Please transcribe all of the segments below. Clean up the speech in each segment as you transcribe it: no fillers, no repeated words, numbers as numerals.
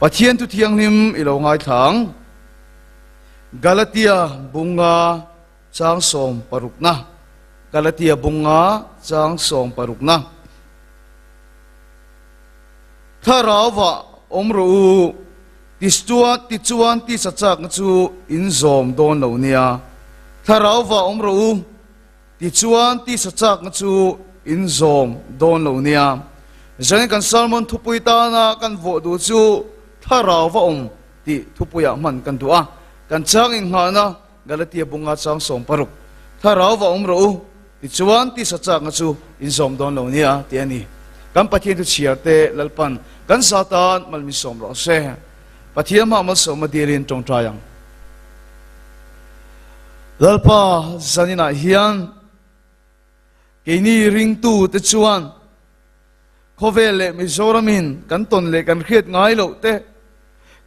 Pathian thu thianghlim i lo ngaithla ang. Galatia bunga chang 16na. Galatia bunga chang 16na. Thlarauva awm rawh u, tichuan tichuan tisa chakna chu in zawm dawn lo nia. Thlarauva awm rawh u, Tichuan, tisa chakna chu in zawm dawn lo nia. Zanin kan sermon thupui tana kan vawh duh chu Thlarau va awm tih thupuiah hman kan duh a. Kan chang innghahna Galatia bunga chang 16, Thlarau va awm rawh u, tichuan tisa chakna chu in zawm dawn lo nia tih a ni. Kan Pathian thu chhiar te Lalpan kan za tan mal min sawm rawh se. Pathian hmah malsawmna dilin tawngtai ang. Lalpa zaninah hian keini ringtute chuan khawvel leh Mizoramin kan tawn leh kan hriat ngai loh te,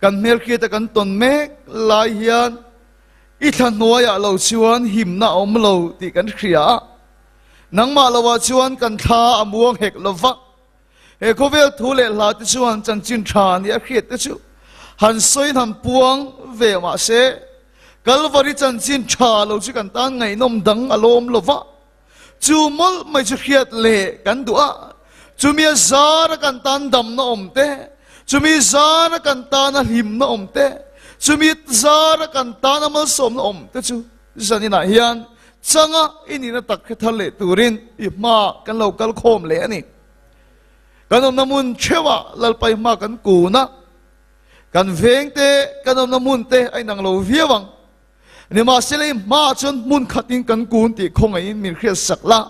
kan hmelhriata kan tawn mek lai hian i thla hnuaiah lo chuan himna a awm lo tih kan hria a, nangmah loah chuan kan thla a muang hek lo va. He khawvel thu leh hla te chuan chanchin tha nia hriat te chu han sawi han puang ve mah se, Kalvari chanchin tha lo chu kan tan ngaihnawm dang a lawm lo va, chu mawlh mai chu hriat leh kan duh a, chumi a zara kan tan damna awm te, chumi zara kan tana hlimna awm te, chumi zara kan tana malsawmna awm te chu zaninah hian changa i nihna tak hre thar leh turin i hmaah kan lo kal khawm leh a ni. Kan awmna hmun theuhah Lalpa i hma kan kun a, kan veng te, kan awmna hmun te a inang lo viau ang. Nimahsela i hmaah chuan hmun khatin kan kun tih khawngaihin min hriatsak la.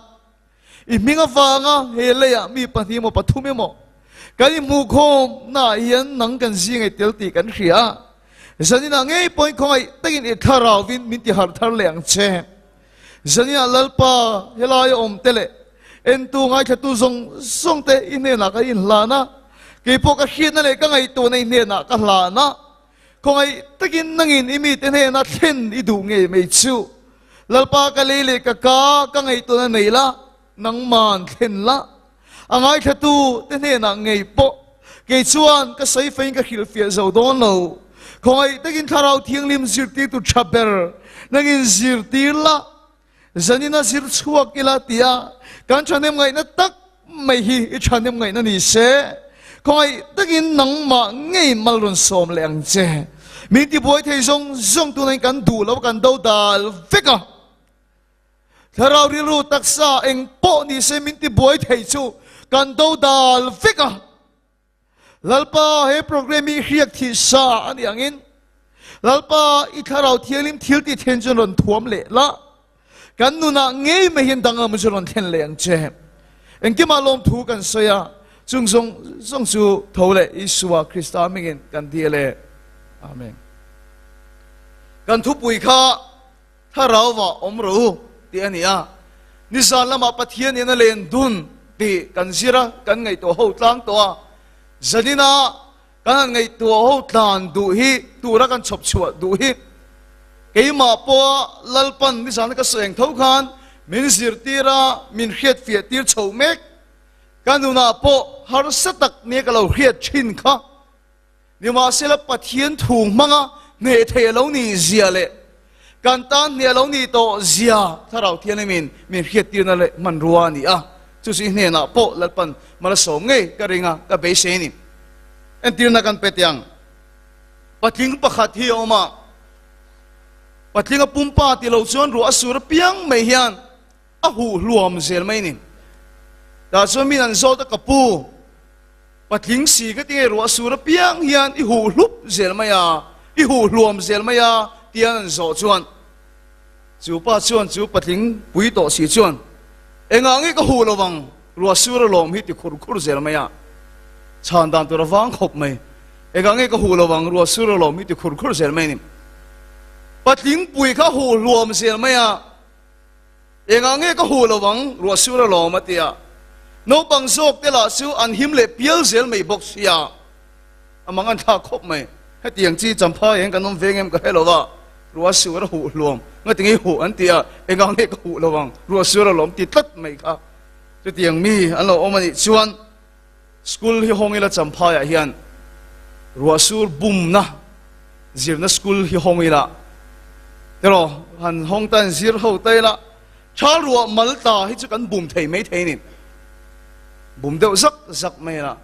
I hming avanga he leiah mi pahnih emaw pathum emaw kan inhmuhkhawm naah hian nang kan zingai tel tih kan hria a. Zaninah ngei pawhin khawngaih takin i thlarauvin min ti harh thar leh ang che. Zaninah Lalpa helaia awm te leh entu ngaithlatu zawng zawng te i hnenah ka inhlan a, keipawh ka hriatna leh ka ngaihtuahna i hnenah ka hlan a. Khawngaih takin nangin i mite hnena thlen i duh ngei mai chu. Lalpa ka lei leh ka ka ka ngaihtuahna nei la, nangman thlen la. A ngaithlatu te hnenah ngei pawh kei chuan ka sawi feiin ka hrilhfiah zo dawn lo. Khawngaih takin Thlarau Thianghlim zirtirtu tha ber nangin zirtir la, zanina zir chhuak ila tia kan thahnem ngaihna tak mai hi i thahnem ngaihna ni se. Khawngaih takin nangmah ngei mal rawn sawm leh ang che. Min tibuai thei zawng zawng tunain kan duh lo kan do dal vek a. Thlarau rilru taksa eng pawh ni se min tibuai thei chu kan do dal vek a. Lalpa he program hi hriak thih sa a nih angin Lalpa i thlarau thianghlim thil tih then chu rawn thuam leh la, kan nunah ngei mai hian danglam chu rawn thlen leh ang che. Engkimah lawmthu kan sawi a, chung zawng zawng chu tho leh Isua Krista hmingin kan dil e. Amen. Kan thupui kha Thlarauva awm rawh u tih a ni a, nizan lamah Pathian in a len dun tih kan zir a, kan ngaihtuah ho tlang tawh a, zanina kan han ngaihtuah ho tlan duh hi tura kan chhawp chhuah duh hi keimah pawha Lalpan nizana ka sawi ang tho khan min zirtir a, min hriatfiah tir chho mek, ka nunah pawh harsa tak nia ka lo hriat thin kha. Nimahsela Pathian thu hmanga hneh thei a lo nih zia leh kan tan hneh a lo nih tawh zia Thlarau Thianghlimin min hriattirna leh hmanrua a ni a, chu chu i hnenah pawh Lalpan mal a sawm ngei ka ring a, ka beisei a ni. Entirna kan pe teh ang. Patling pakhat hi a awm a, patling a pumpa ti lo chuan ruah a sur apiang mai hian a huh hluam zel mai a ni. Tah chuan min an zawt a, Ka pu, Patling si ka ti nge ruah sur apiang hian i huh hlup zel mai a, i huh hluam zel mai a tian an zawh chuan chu pa chuan chu patling pui tawh si chuan engah nge ka huh lovang ruah sur alawm hi ti khur khur zel mai a, chhan dan tur a vang khawp mai, engah nge ka huh lovang ruah sur alawm hi ti khur khur zel mai a ni. Patling pui kha huh hluam zel mai a. Engah nge ka huh lo ang, ruah sur a lawm a ti a. Naupang zawk te lah chu an him leh pial zel mai bawk sia. A mang an thlak khawp mai. Hetiang chi champha eng kan awm veng em ka hre lo va, ruah sur a huh hluam, ngati ngei huh an ti a, engah nge ka huh lo ang, ruah sur a lawm ti tlat mai kha. Chutiang mi an lo awm a nih chuan school hi hawng ila champhaiah hian. Ruahsur bumna zirna school hi hawng ila tiraw han hawng ta in zir ho ta ila thal ruah mal ta hi chu kan bum thei mai thei ni bum deuh zak zak mai ila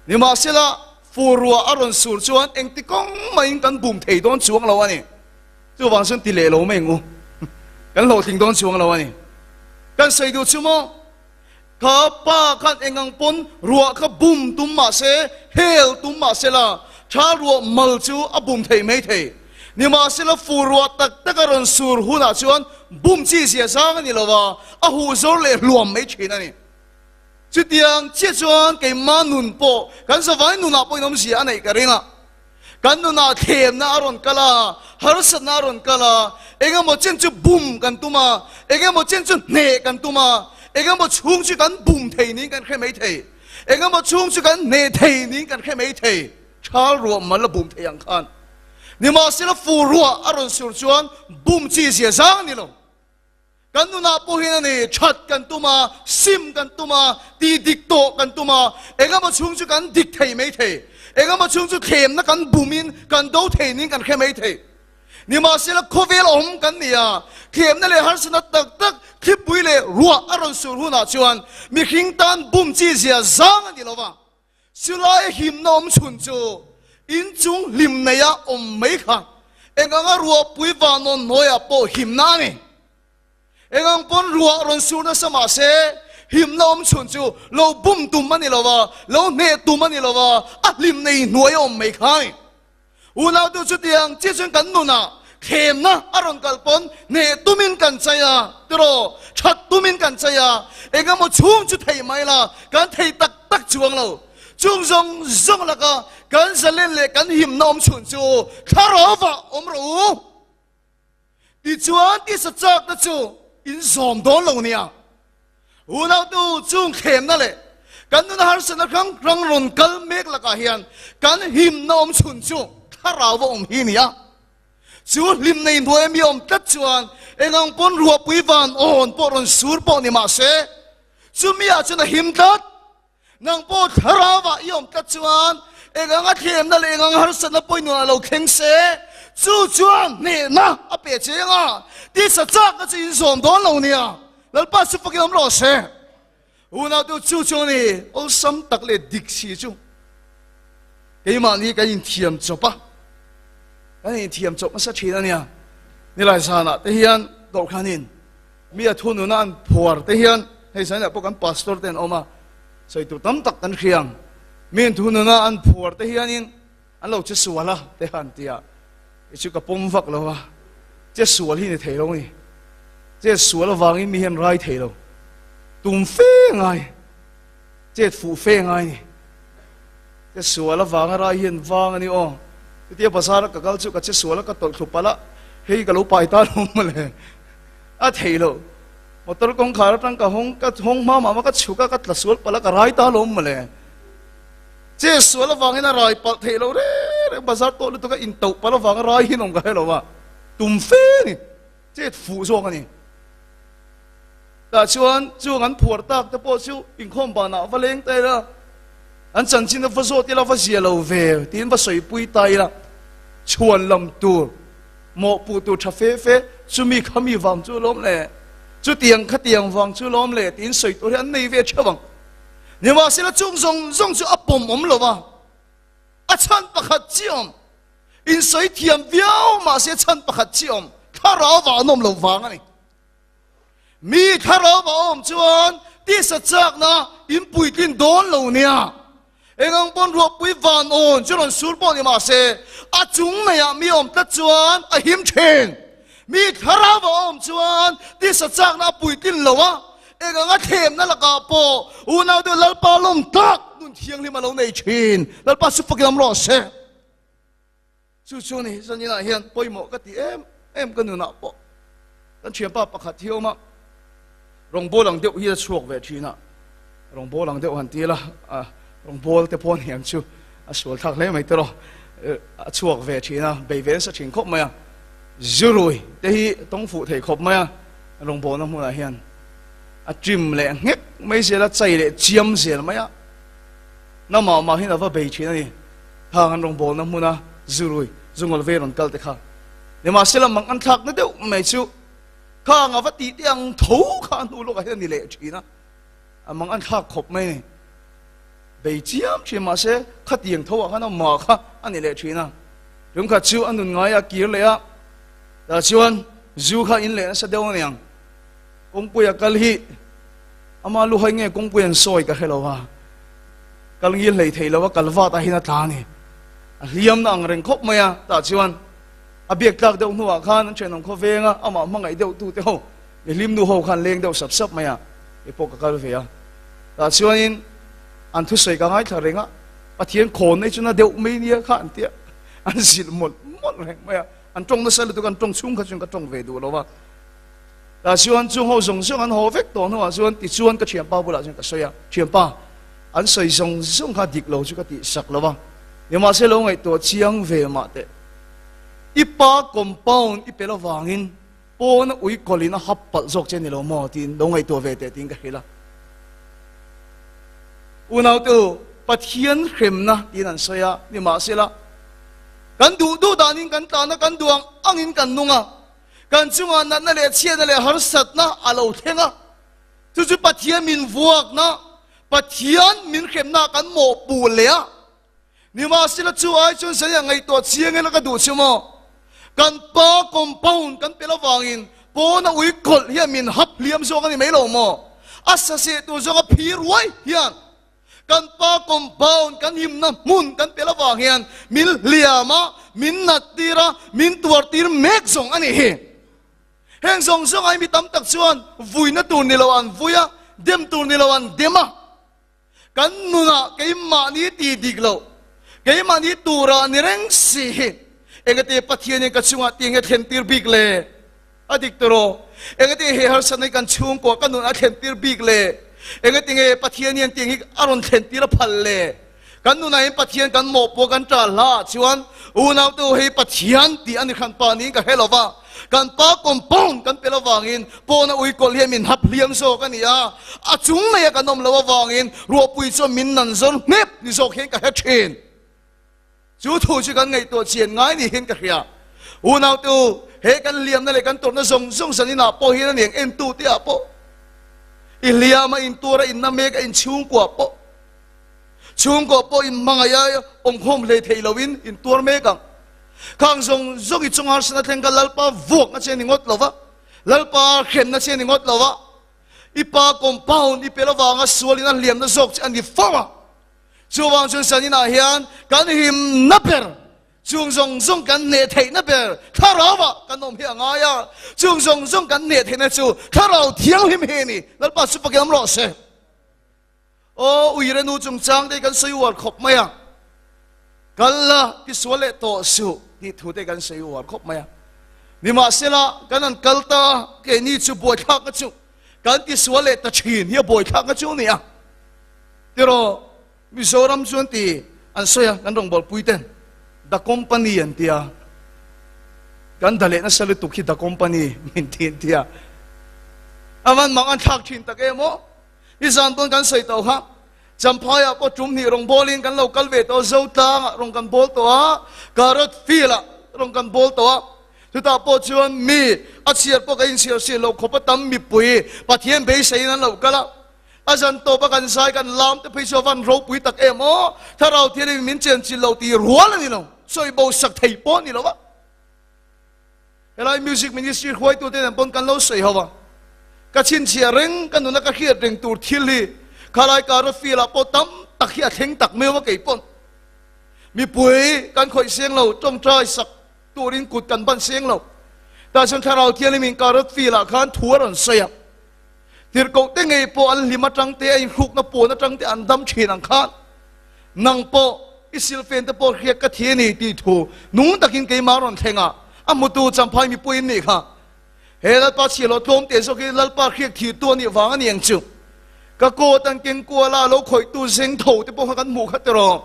nimahsela fur ruah a rawn sur chuan engti kawng maiin kan bum thei dawn chuang lo a ni chuvang chuan ti leh lo mai ang u kan hlawhtling dawn chuang lo a ni kan sawi duh chu maw Kha pa khan eng ang pawn ruah kha bum tum mah se, hel tum mah se la, tha ruah mal chu a bum thei mai thei. Nimahsela fur ruah tak tak a rawn sur hunah chuan bum chi zia zang a ni lo va, a huh zawr leh hluam mai thin a ni. Chutiang chiah chuan keimah nun pawh kan zavai nunah pawhin awmzia a neih ka ring a. Kan nunah thlemna a rawn kal a, harsatna a rawn kal a, engemaw chen chu bum kan tum a, engemaw chen chu hneh kan tum a, engemaw chhung chu kan bum thei niin kan hre mai thei, engemaw chhung chu kan hneh thei niin kan hre mai thei, thal ruah mal a bum thei ang khan. Nimahsela fur ruah a rawn sur chuan bum chi zia zang a ni lo. Kan nunah pawh hian a ni, that kan tum a, sim kan tum a, tih dik tawh kan tum a, engemaw chhung chu kan dik thei mai thei, engemaw chhung chu thlemna kan bumin kan do thei niin kan hre mai thei. Nimahsela khawvel awm kan ni a, thlemna leh harsatna tak tak thlipui leh ruah a rawn sur hunah chuan mihring tan bum chi zia zang a ni lo va, Silai himna awm chhun chu inchung hlim neia awm mai kha eng anga ruahpui vanawn hnuaiah pawh himna a ni. Eng ang pawn ruah rawn sur nasa mah se himna awm chhun chu lo bum tum a ni lo va, lo hneh tum a ni lo va, a hlim nei hnuaia awm mai kha a ni. Unautu chutiang chi chuan kan nunah thlemna a rawn kal pawn hneh tumin kan chei a, tiraw that tumin kan chei a, engemaw chhung chu thei mai la, kan thei tak tak chuang lo. Chung zawng zawng laka kan zalen leh kan himna awm chhun chu thlarau-ah awm rawh u. Tichuan tisa chakna chu in zawm dawn lo nia. Unautu chung thlemna leh kan nuna harsatna hrang hrang rawn kal mek lakah hian kan himna awm chhun chu thlarau va awm hi nia. Chu hlimna inhnuai ami awm tlat chuan eng ang pawn ruahpui van awn pawh rawn sur pawh ni mah se chumi ah chuan a him tlat. Nang pawh thlarauah i awm tlat chuan eng anga thlemna leh eng anga harsatna pawimawh a lo thleng se, chu chuan hnehna a pe che anga tisa chakna chu in zawm dawn lo nia. Lalpa chu fakin awm rawh se. Unautu chu chu a ni, awlsam tak leh dik si chu keimahni kan inthiam chawp a, kan inthiam chawp nasa thin a nia. Nilai zanah te hian dawhkhanin Mi a thununa an phuar te hian hei zainah pawh kan pastor te an awm a, sawi tur tam tak kan hria ang. Mi an thununa an phuar te hianin an lo che sual a te han ti a, kei chu ka pawm vak lo a, che sual hi ni thei lo ni. Che sual avangin mi hian rai thei lo, tum fe ngai, chet fuh fe ngai ni. Che sual avanga rai hian vang a ni aw. Chutia bazar a ka kal chu ka che sual a ka tawlh thlu palh a, hei ka lo pai ta lo mawle. A theih loh. Motor kawngkhar atang ka hawng ka hawng hma mah mah ka chhuk a, ka tla sual palh a, ka rai ta alawm mawle. Che sual avangin a rai palh theih loh reng reng, bazar tawh lutuk a intoh palh avanga rai hi an awm ka hre lo a, tum fe a ni, chet fuh zawk a ni. Tah chuan chung an phuar tak te pawh chu inkhawm banah va leng ta ila, an chanchin a va zawt ila va zia lo ve tiin va sawipui ta ila, chhuan lam tur. Mawhpuh tur tha fe fe, chumi khami vang chu lawm le, chutiang khatiang vang chu lawm le tiin sawi tur hi an nei ve theuh ang. Nimahsela chung zawng zawng chu a pawm awm lo va, a chhan pakhat chi awm, insawi thiam viau mahse chhan pakhat chi awm, thlarau vah an awm lo vang a ni. Mi thlarau a awm chuan tisa chakna in puitlin dawn lo nia. Eng ang pawn ruahpui van awn chu rawn sur pawh ni mah se, a chung neiah mi awm tlat chuan a him thin. Mi thlarau a awm chuan tisa chakna a puitlin lo a, eng anga thlemna lakah pawh unau deuh Lalpa lawm tak nun thianghlim a lo nei thin. Lalpa chu fakin awm rawh se. Chu chu ni zaninah hian pawimawh ka ti em em ka nunah pawh kan thianpa pakhat hi a awm a, rawngbâwl ang deuh hi a chhuak ve thin a, rawngbâwl ang deuh han ti ila rawngbâwl te pawh aniang chu a sual thlak hle mai tiraw, a chhuak ve thin a, bei ve nasa thin khawp mai a, zurui te hi tawng fuh thei khawp mai a, rawngbâwlna hmunah hian a ṭim leh nghek mai zel a, chai leh chiam zel mai a, namah mah hian a va bei thin a ni. Khang an rawngbawlna hmuna zurui zungawl ve rawn kal te kha. Nimahsela mang an thlakna deuh mai chu khang a va tih te ang tho kha a hnu lawkah hian a ni leh thin a, a mang an thlak khawp mai ni. Bei chiam thin mahse khatiang tho ah khan a mah kha a ni leh thin a. Tumkhat chu a nun ngai a kir leh a, tah chuan zu kha in leh nasa deuh aniang. Kawngpuia kal hi ama luhai nge kawngpui an sawi ka hre lo a, kal ngil hlei thei lo a, kal vat ah hian a tla a ni. A hliam na ang reng khawp mai a, tah chuan a biak tlak deuh hnuah khan an thenawm khaw veng a, amah hmangaih deuh tu te ho, mihlim nu ho khan leng deuh sap sap mai a, kei pawh ka kal ve a. Tah chuanin an thusawi ka ngaithla reng a, Pathian khawn nei chu na deuh mai nia kha an tia, an zilh mawlh mawlh reng mai a, an tawng nasa lutuk an tawng chhung kha chuan ka tawng ve duh lo a. Tah chuan chung ho zawng zawng an haw vek tawh hnuah chuan tichuan ka thianpa bulah chuan ka sawi a, Thianpa, an sawi zawng zawng kha dik lo chu ka tih sak lo a, nimahse lo ngaihtuah chiang ve mah teh. I pa compound i pel avangin pawna ui kawlin a hap palh zawk che ni lo maw tiin lo ngaihtuah ve teh tiin ka hrilh a. Unautu, Pathian hremna tiin an sawi a, nimahsela kan duh duh danin kan tlan a, kan duh ang angin kan nung a, Kan chungah natna leh chhiatna leh harsatna a lo thleng a, chu chu Pathian min vuakna, Pathian min hremna kan mawhpuh leh a. Nimahsela chu ai chuan Zania ngaihtuah chiang ila ka duh che maw? Kan pa compound kan pel avangin pawna ui kawlh hian min hap hliam zawk a ni mai lo maw? A saseh tur zawk a phir ruai hian Kan pa compound kan himna hmun kan pel avang hian min hliam a, min nat tir a, min tuar tir mek zawng a nih hi. Heng zawng zawng ai mi tam tak chuan vuina tur ni lo an vui a, dem tur ni lo an dem a. Kan nunah keimahni ti dik lo, keimahni turah ni reng si hi engati Pathianin ka chungah ti nge thlen tir bik le? A dik tawh. Engati he harsatna hi kan chhungkua ka nun a thlen tir bik le? Engati nge Pathian hian tiang hi a rawn thlen tir a phal le? Kan nunah hian Pathian kan mawhpawh kan ṭah hla ah chuan unautu hei Pathian tih a ni hran pa niin ka hre lo va. Kan pa compound kan pel avangin pawna uikawl hian min hap hliam zawk a ni a, a chung mai a kan awm loh avangin ruahpui chuan min nan zawr hnep ni zawk hian ka hre ṭhin. Chu thu chu kan ngaihtuah chian ngai ni hian ka hria. Unaute u, he kan hliamna leh kan tawrhna zawng zawng zan inah pawh hian a ni ang entu te ah pawh, i hliam a intuar a inna mek a inchhungkua pawh, chhungkua pawh inhmangaih a awmkhawm hlei thei loin intuar mek ang. Khang zawng zawng i chunga harsatna thleng kha Lalpa vuakna che a ni ngawt lo va, Lalpa hremna che a ni ngawt lo va, i pa compound i pel avanga sualin a hliamna zawk che a ni fo a. Chuvang chuan zaninah hian kan himna ber, chung zawng zawng kan hneh theihna ber thlarauah kan awm hi a ngai a. Chung zawng zawng kan hneh theihna chu thlarau thianghlim hi a ni. Lalpa chu pakin awm rawh se. Aw uire nu chungchang te kan sawi uar khawp mai a. Kal la tisual leh tawh suh tih thu te kan sawi uar khawp mai a. Nimahsela kan han kal ta a, keini chu buaithlakna chu kan tisual leh ta thin hi a buaithlakna chu a ni a. Tiraw, Mizoram chu an ti, an sawi a, kan rawngbawlpui ten The Company an ti a, kan da leh nasa lutuk hi The Company min ti an ti a, a van mang an thlak thin tak em aw, nizan pawn kan sawi tawh kha, Champhaiah pawh tum hnih rawngbawlin kan lo kal ve tawh a, Zotlangah rawn kan bawl tawh a, Carrot Field-ah rawn kan bawl tawh a, chutah pawh chuan mi a chhiar pawh ka inchhiar si lo khawp a tam mipui Pathian beiseiin an lo kal a. A zan tawp a kan zai kan lam te phei chu a van ropui tak em aw, Thlarau thianin min chen chilh lo tih rual a ni lo, sawi bo sak thei pawh a ni lo a. Helai music ministry hruaitu te nen pawn kan lo sawi ho a, ka chhinchhiah reng, ka nuna ka hriat reng tur thil hi khalai kara field ah pawh tam tak hi a thleng tak meuh a kei pawn mipui kan khawih seng lo, tawngtai sak turin kut kan ban seng lo. Tah chuan Thlarau Thianghlim in Karot field ah khan thu a rawn sawi a. Tirhkoh te ngei pawh an hlim atang te, a inhrukna puan atang te an dam thin ang khan, nang pawh i silfen te pawh hriat ka thi a ni tih thu nung takin keimah rawn thleng a, a hmutu Champhai mipui in nih kha. He Lalpa chhiahhlawh tlawm te zawk hi Lalpa hriak thirtu a nih vang a ni ang chu. Ka coat an keng kual a, a lo khawihtu zeng tho te pawh kha kan hmuh kha tiraw.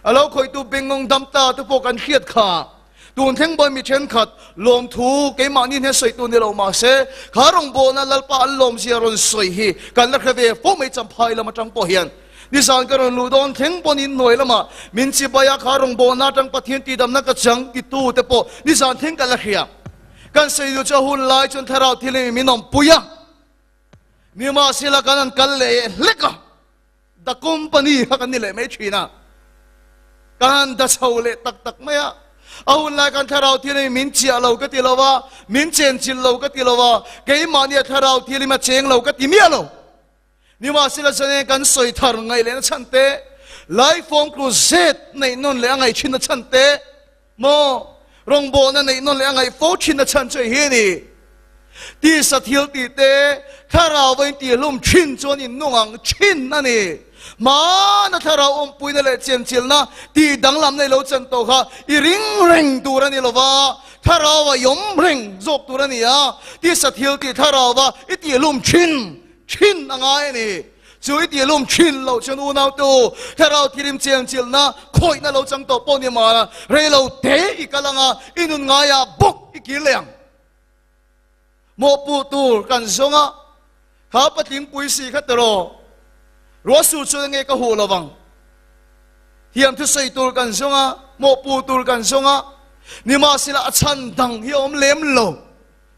A lo khawihtu bengngawng dam ta te pawh kan hriat kha. Tun thleng bawi mi thenkhat lawmthu keimahni hnen sawi tur ni lo mahse kha rawngbawlna Lalpa an lawmzia rawn sawi hi kan la hre ve fo mai Champhai lam atang pawh hian. Nizan ka rawn luh dawn thleng pawn in hnuai lamah min chibai a, kha rawngbawlna atang Pathian tihdamna ka chang titu te pawh nizan thleng ka la hria. Kan sawi duh chu a hun lai chuan thlarau thil eng min awmpui a, nimahsela kan han kal leh hlek a, the company kha kan ni leh mai thin a, ka han da chho leh tak tak mai a. A hun lai khan thlarau thil eng min chiah lo ka ti lo a, min chenchilh lo ka ti lo a, keimahnia thlarau thil eng a cheng lo ka ti miah lo. Nimahsela chuan kan sawi thar ngaih lehna chhan te, Laifawm crusade neih nawn leh a ngaih thinna chhan te, maw rawngbawlna neih nawn leh a ngaih fo thinna chhan chu hi a ni. Tisa thil tih te, thlarau va intihlum thin chuan innung ang thin a ni. Hmana thlarau awmpuina leh chenchilna tih danglamna i lo chan tawh kha i ring reng tur a ni lo va, thlarau a i awm reng zawk tur a ni a, tisa thil tih thlarau va i tihlum thin Thin a ngai a ni. Chu i tih lum thin loh chuan unau te u, thlarau thirim chian chilhna khawihna lo chang tawh pawh ni mahla, rei lo te i kal ang a, i nun ngaiah bawk i kir leh ang. Mawhpuh tur kan zawng a, kha patling pui si kha teraw, ruahsur chuan enge ka huh lovang. Thiam thusawi tur kan zawng a, mawhpuh tur kan zawng a, nimahsela a chhan dang hi a awm lem lo.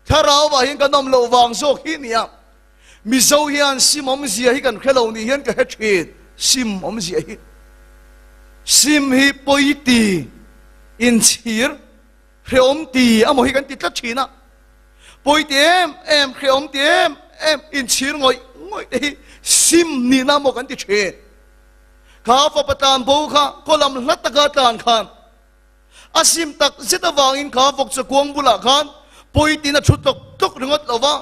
Thlarau ah hian kan awm loh vang zawk hi nia. Mizo hian sim awmzia hi kan hre lo nih hian ka hre thin. Sim awmzia hi. Sim hi pawi ti, inchhir, hreawm ti amaw hi kan ti tlat thin a. Pawi ti em em, hreawm ti em em, inchhir ngawih ngawih te hi sim nihna amaw kan ti thin. Kha fapa tlan bo kha khaw lam hla taka tlan khan A sim tak zet avangin kha vawkchaw kuang bulah khan pawitin a thu tlawk tlawk ringawt lo va,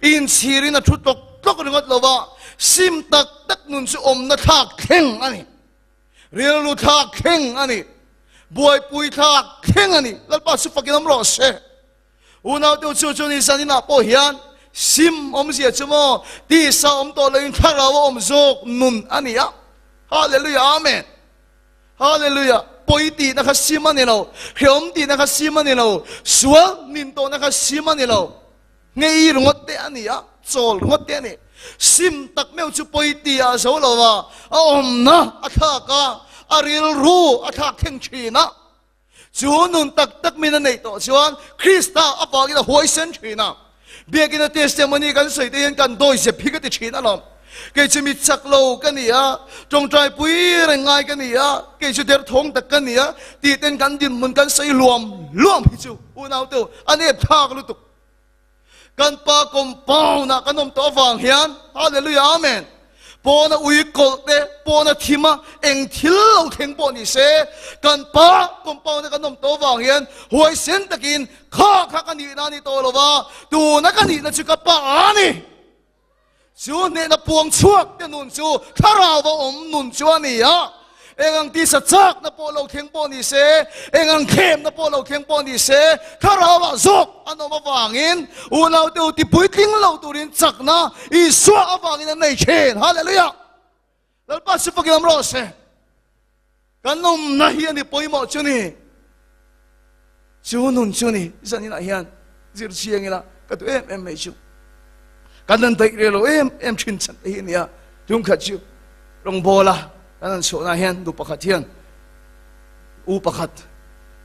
inchhirin a thu tlawk tlawk ringawt lo va, sim tak tak nun chu awmna thlak thleng a ni, rilru thlak thleng a ni, buaipui thlak thleng a ni. Lalpa chu fakin awm rawh se. Unaute chu chu ni zaninah pawh hian sim awmzia chu maw tisa awm tawh loin thlarau a awm zawk nun a ni a. Hallelujah Amen. Hallelujah! Pawi tihna kha sim a ni lo, hreawm tihna kha sim a ni lo, sual nin tawhna kha sim a ni lo. Ngei ringawt te a ni a, chawl ringawt te a ni. Sim tak meuh chu pawi ti a zo lo va, a awmna a thlak a, a rilru a thlak thleng thin a. Chu nun tak tak min a neih tawh chuan Krista avangin a huaisen thin a. Biakina testimony kan sawi te hian kan dawi zep hi ka ti thin alawm. Kei chu mi chak lo ka ni a, tawngtai pui reng ngai ka ni a, kei chu derthawng tak ka ni a tih ten kan dinhmun kan sawi luam luam hi chu unau te u a nep thlak lutuk. Kan pa compound ah kan awm tawh avang hian Hallelujah Amen pawna ui kawlh te pawna thim a eng thil lo thleng pawh ni se kan pa compound a kan awm tawh avang hian huaisen takin kha kha ka nihna a ni tawh lo va tuna ka nihna chu ka pa a ni. Chu hnehna puang chhuak te nun chu thlarau va awm nun chu a ni a, eng ang tisa chakna pawh lo thleng pawh ni se, eng ang thlemna pawh lo thleng pawh ni se, thlarauah zawk an awm avangin unaute u tipuitling lo turin chakna Isua avangin an nei thin. Hallelujah! Lalpa chu fakin awm rawh se. Kan awmna hi a ni pawimawh chu ni. Chu nun chu ni zaninah hian zir chiang ila ka duh em em mai chu. Kan han daih reh lo em em thin chhan te hi a ni a. Tumkhat chu rawngbawla kan han chhuahna hian nu pakhat hian u pakhat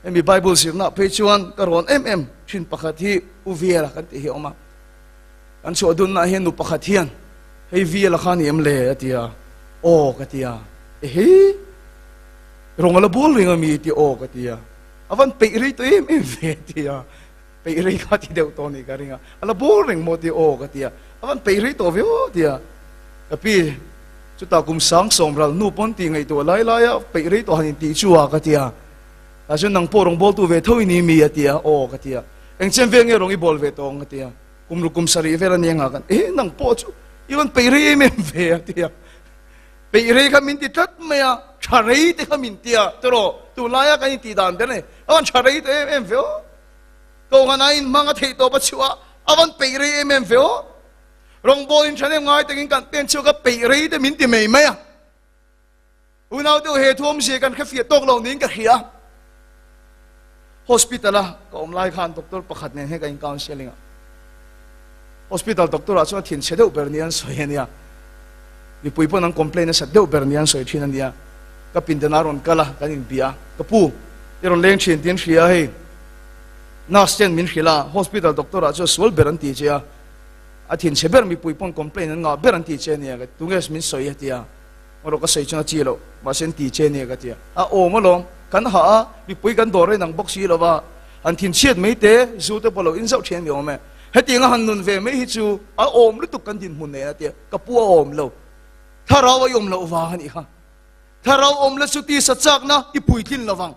hemi Bible zirna phei chuan ka rawn em em thin pakhat hi u Viela kan tih hi a awm a. Kan chhuah dunna hian nu pakhat hian hei Viela kha ni em le a ti a, aw ka ti a, ehe rawng a la bul reng a mi ti aw ka ti a, a van peih rei tawh em em ve a ti a, peih rei kha ti deuh tawh ni ka ring a, a la bul reng maw ti aw ka ti a, a van peih rei tawh ve aw ti a, ka pi chutah kum sang sawm ral hnu pawn tih ngaihtuah lai lai a peih rei tawh han intih chu a ka ti a, tah chuan nang pawh rawng bawltu ve tho i ni mi a ti a, aw ka ti a, engchen vel nge rawng i bawl ve tawh ang ka ti a. Kum ru kum sarih vel a ni anga kan eh nang pawh chu i rawn peih rei em em ve a ti a. Peih rei kha min ti tlat mai a, tha rei te kha min ti a tawh tunlaia kan intih dan ber a ni. A rawn tha rei ta em em ve aw. Kohhran a inhmang a theih tawp a chhuah a, a rawn peih rei em em ve aw. Rawngbawlin thahnem ngai takin kan pen chhuak a, peih rei te min ti mai mai a. Unau deuh he thuamzia kan hrefiah tawk lo niin ka hria. Hospital a ka awm lai khan doctor pakhat nen hian ka in counselling a. Hospital doctor ah chuan thinchhe deuh ber ni an sawi a nia. Mipui pawn an complain nasat deuh ber nia an sawi thin a nia. Ka pindan a rawn kal a, kan inbia a, ka pu, i rawn leng thin tiin hria hei. Nurse ten min hrilh a, hospital doctor ah chuan sual ber an ti che a, a thinchhe ber mipui pawn complain an ngah ber an ti che a nia ka ti, tunge min sawi a ti a, erawh ka sawi chuan a chi loh, mahse an ti che a nia ka ti a, a awm alawm, kan hah a, mipui kan dawr reng ang bawk si lo va, han thinchhiat mai te, zu te pawh lo inzauh thin a ni awm e, hetiang a han nun ve mai hi chu a awm lutuk kan dinhmun nen a ti a, ka pu a awm lo, thlarau a i awm loh vang a nih kha, thlarau awm la chu tisa chakna i puitlin lo vang.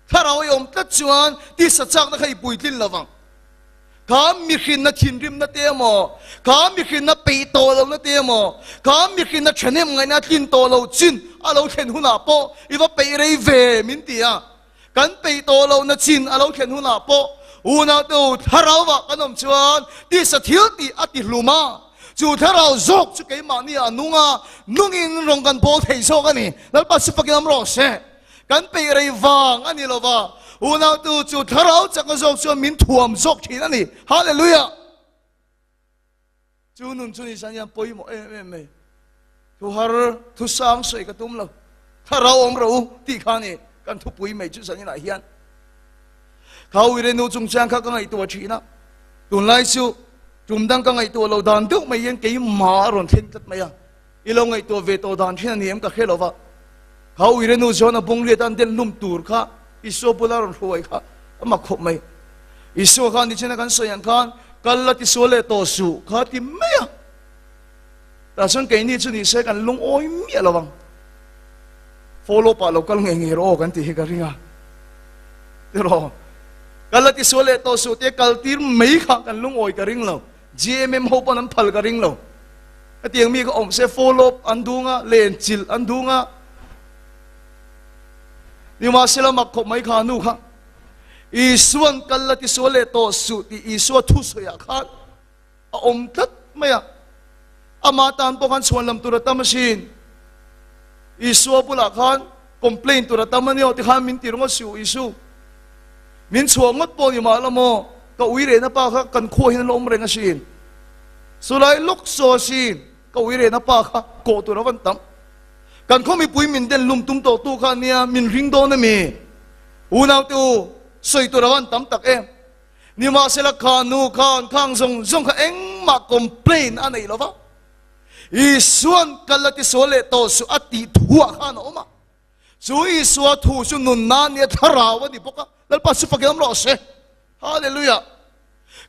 Thlarau i awm tlat chuan tisa chakna kha i puitlin lo vang. Kha mihrinna thinrimna te emaw, kha mihrinna peih tawh lohna te emaw, kha mihrinna thahnem ngaihna tlin tawh lo chin a lo thlen hunah pawh i va peih rei ve min ti a. Kan peih tawh lohna chin a lo thlen hunah pawh unaute u thlarauah kan awm chuan tisa thil tih a ti hlum a, chu thlarau zawk chu keimahni ah a nung a, nungin rawng kan bawl thei zawk a ni. Lalpa chu fakin awm rawh se. Kan peih rei vang a ni lova, unautu chu thlarau chakna zawk chuan min thuam zawk thin a ni. Hallelujah! Chu nun chu ni san hian pawimawh em em mai. Thu har, thu sang sawi ka tum lo. Thlarau awm rawh u tih kha ni kan thupui mai chu zaninah hian. Kha uirenu chungchang kha ka ngaihtuah thin a, tunlai chu tum dang ka ngaihtuah lo dan deuh mai hian keimah a rawn thleng tlat mai a. I lo ngaihtuah ve tawh dan thin a ni em ka hre lo va, kha uire nu chuan a bawngriat an den hlum tur kha Isua bula rawn hruai kha a mak khawp mai. Isua khan nichina kan sawi ang khan kal la tisual leh tawh suh kha ti mai a. Tah chuan keini chu ni se kan lungawi miah lo ang. Follow pah lo kal ngei ngei rawh aw kan tih hi ka ring a. Tiraw? Kal la tisual leh tawh suh tia kal tir mai kha kan lungawi ka ring lo. GMM ho pawn an phal ka ring lo. Hetiang mi kha awm se follow up an dung a, len chilh an dung a. Nimahsela mak khawp mai kha nu kha Isuan kal la tisual leh tawh suh tih Isua thusawiah khan a awm tlat mai a. Ama tan pawh khan chhuan lam tur a tam asin. Isua bulah khan complain tur a tam a ni aw tikhan min ti ringawt suh Isu. Min chhuah ngawt pawh ni mah la maw, ka ui rehna pa kha kan khua hian a la awm reng asin. Chulai lawk saw asin, ka ui rehna pa kha kawh tur a van tam. Kan khaw mipui min den lum tum tawh tu kha ania min ring dawn a mi? Unaute u, sawi tur a van tam tak em. Nimahsela kha nu khan khang zawng zawng kha engmah complain a nei lo va. Isuan kal a tisual leh tawh suh a tih thuah khan a awm a. Chu Isua thu chu nunna nia thlarau a ni bawk a, Lalpa chu fakin awm rawh se. Hallelujah.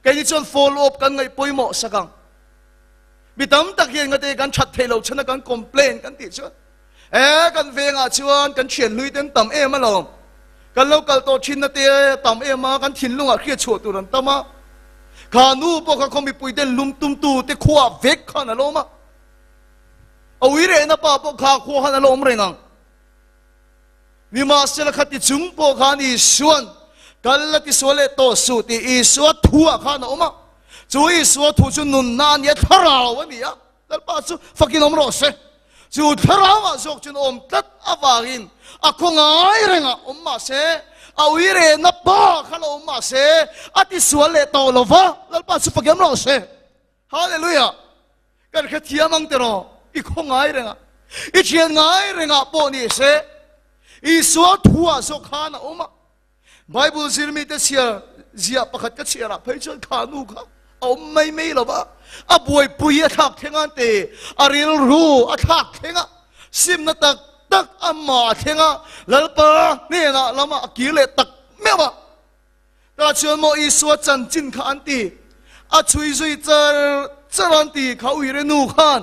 Keini chuan follow up kan ngaih pawimawh sak ang. Mi tam tak hian ngate kan that thei lo chhan a kan complain kan tih chuan e kan vengah chuan kan thian hlui ten tam em alawm. Kan lo kal tawh thin na te tam em a, kan thinlungah hriat chhuah tur an tam a. Kha nu pawh kha khaw mipui ten lum tumtu te khuah vek khan a lawm a. A ui rehna pa pawh kha khua khan a la awm reng ang. Nimahsela khati chung pawh khan Isua'n kal la tisual leh tawh suh tih Isua thuah khan a awm a. Chu Isua thu chu nunna a ni a, thlarau a ni a. Lalpa chu fakin awm rawh se. Chu thlarauah zawk chuan awm tlat avangin a khaw ngai rengah awm mah se, a ui rehna pa kha la awm mah se, a tisual leh tawh lo va. Lalpa chu fakin awm rawh se. Hallelujah! Kan hrethiam ang tiraw? I khaw ngai rengah, i thian ngai rengah pawh ni se, Isua thuah zawk khan a awm a. Bible zirmite chhiar ziah pakhat ka chhiarah phei chuan kha nu kha a awm mai mai lo va, a buaipui a thlak thleng a te, a rilru a thlak thleng a, simna tak tak amah a thleng a, Lalpa hnenah lamah a kir leh tak meuh a. Tah chuan maw Isua chanchin kha an ti, a chhui zui char char an ti, kha uire nu khan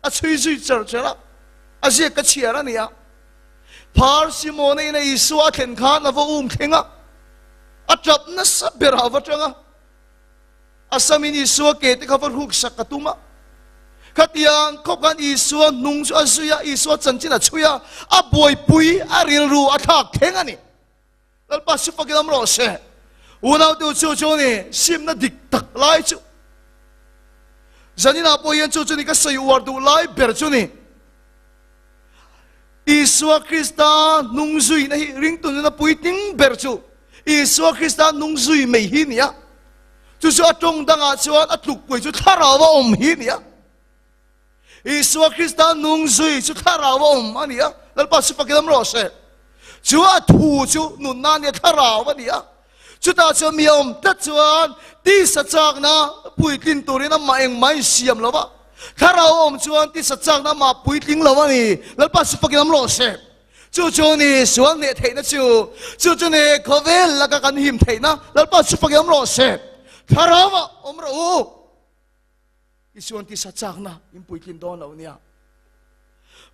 a chhui zui char char a, a ziak ka chhiar a nia. Phar Simona ina Isua a thlen khan a va um thleng a, a tap nasa berah a va tang a, a samin Isua ke te kha va hruk sak a tum a. Khatiang khawp khan Isua hnung chu a zui a, Isua chanchin a chhui a, a buaipui a rilru a thlak thleng a ni. Lalpa si fakin awm rawh se. Unautu chu chu ni simna dik tak lai chu. Zaninah pawh hian chu chu ni ka sawi uar duh lai ber chu ni. Isua Krista hnung zuina hi ringtu nuna puitling ber chu Isua Krista hnung zui mai hi ni a. Chu chu a tawng dangah chuan a tlukpui chu thlarau a awm hi ni a. Isua Krista nung zui chu thlarau a awm a ni a, Lalpa chu fakin awm rawh se. Chu a thu chu nunna a ni a, thlarau a ni a. Chutah chuan mi a awm tlat chuan tisa chakna puitlin turin amah engmah insiam lo va, thlarau a awm chuan tisa chakna amah puitling lo a ni. Lalpa chu fakin awm rawh se. Chu chu ni sual hneh theihna chu, chu chu ni khawvel laka kan him theihna. Lalpa chu fakin awm rawh se. Thlarau ah awm rawh u. Isuan tisa chakna in puitlin dawn lo nia.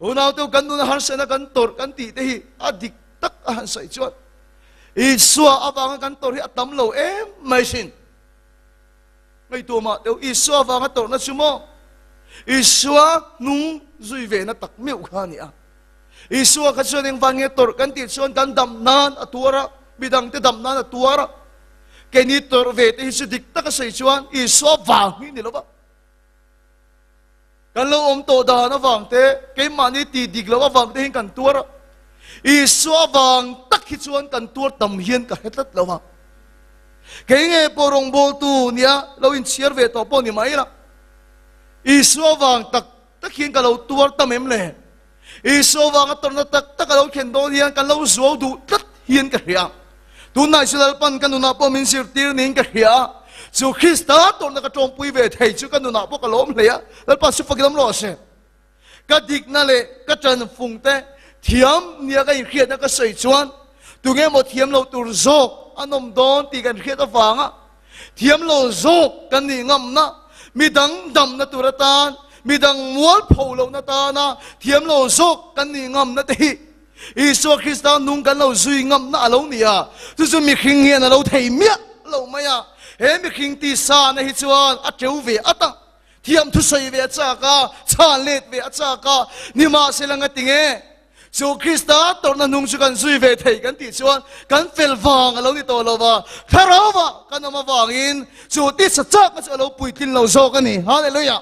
Unaute kan nuna harsatna kan tawrh kan tih te hi a dik tak a han sawi chuan Isua avanga kan tawrh hi a tam lo em mai sin. Ngaihtuah mah teu Isua avanga tawrhna chu maw Isua hnung zui ve na tak meuh kha a ni a. Isua kha chuan engvang nge tawrh kan tih chuan kan dam nan a tuar a, midangte dam nan a tuar a. Keini tawrh ve te hi chu dik taka sawi chuan Isua vang hi ni lo va. Kan lo awm tawh dan avang te, keimahni tih dik loh avang te hian kan tuar a. Isua vang tak hi chuan kan tuar tam hian ka hre tlat lo va. Kei nge pawh rawngbawltu nia lo inchhiar ve tawh pawh ni mai la. Isua vang tak tak hian ka lo tuar tam em le? Isua vanga tawrhna tak tak a lo thlen dawn hian kan lo zuau duh tlat hian ka hria. Tunlai chu Lalpan ka nunah pawh min zirtir niin ka hria a, chu Krista tawrhna ka tawmpui ve thei chu ka nunah pawh ka lawm hle a, Lalpa chu fakin awm rawh se. Ka dikna leh ka tanfung te thiam nia ka inhriatna ka sawi chuan tunge maw thiam lo tur zawk an awm dawn tih kan hriat avanga Thiam lo zawk kan nih ngamna, midang damna tur atan, midang mual pho lohna tana thiam lo zawk kan nih ngamna te hi Isua Krista nung kan lo zui ngamna a lo ni a, chu chu mihring hian a lo thei miah lo mai a. He mihring tisa na hi chuan a teu ve at a, thiam thusawi ve a chak a, chhan let ve a chak a, nimahsela ngatinge? Chu Krista tawrhna hnung chu kan zui ve thei kan tih chuan kan fel vang a lo ni tawh lo va, Thlarauva kan awm avangin chu tisa chakna chu a lo puitlin lo zawk a ni. Hallelujah!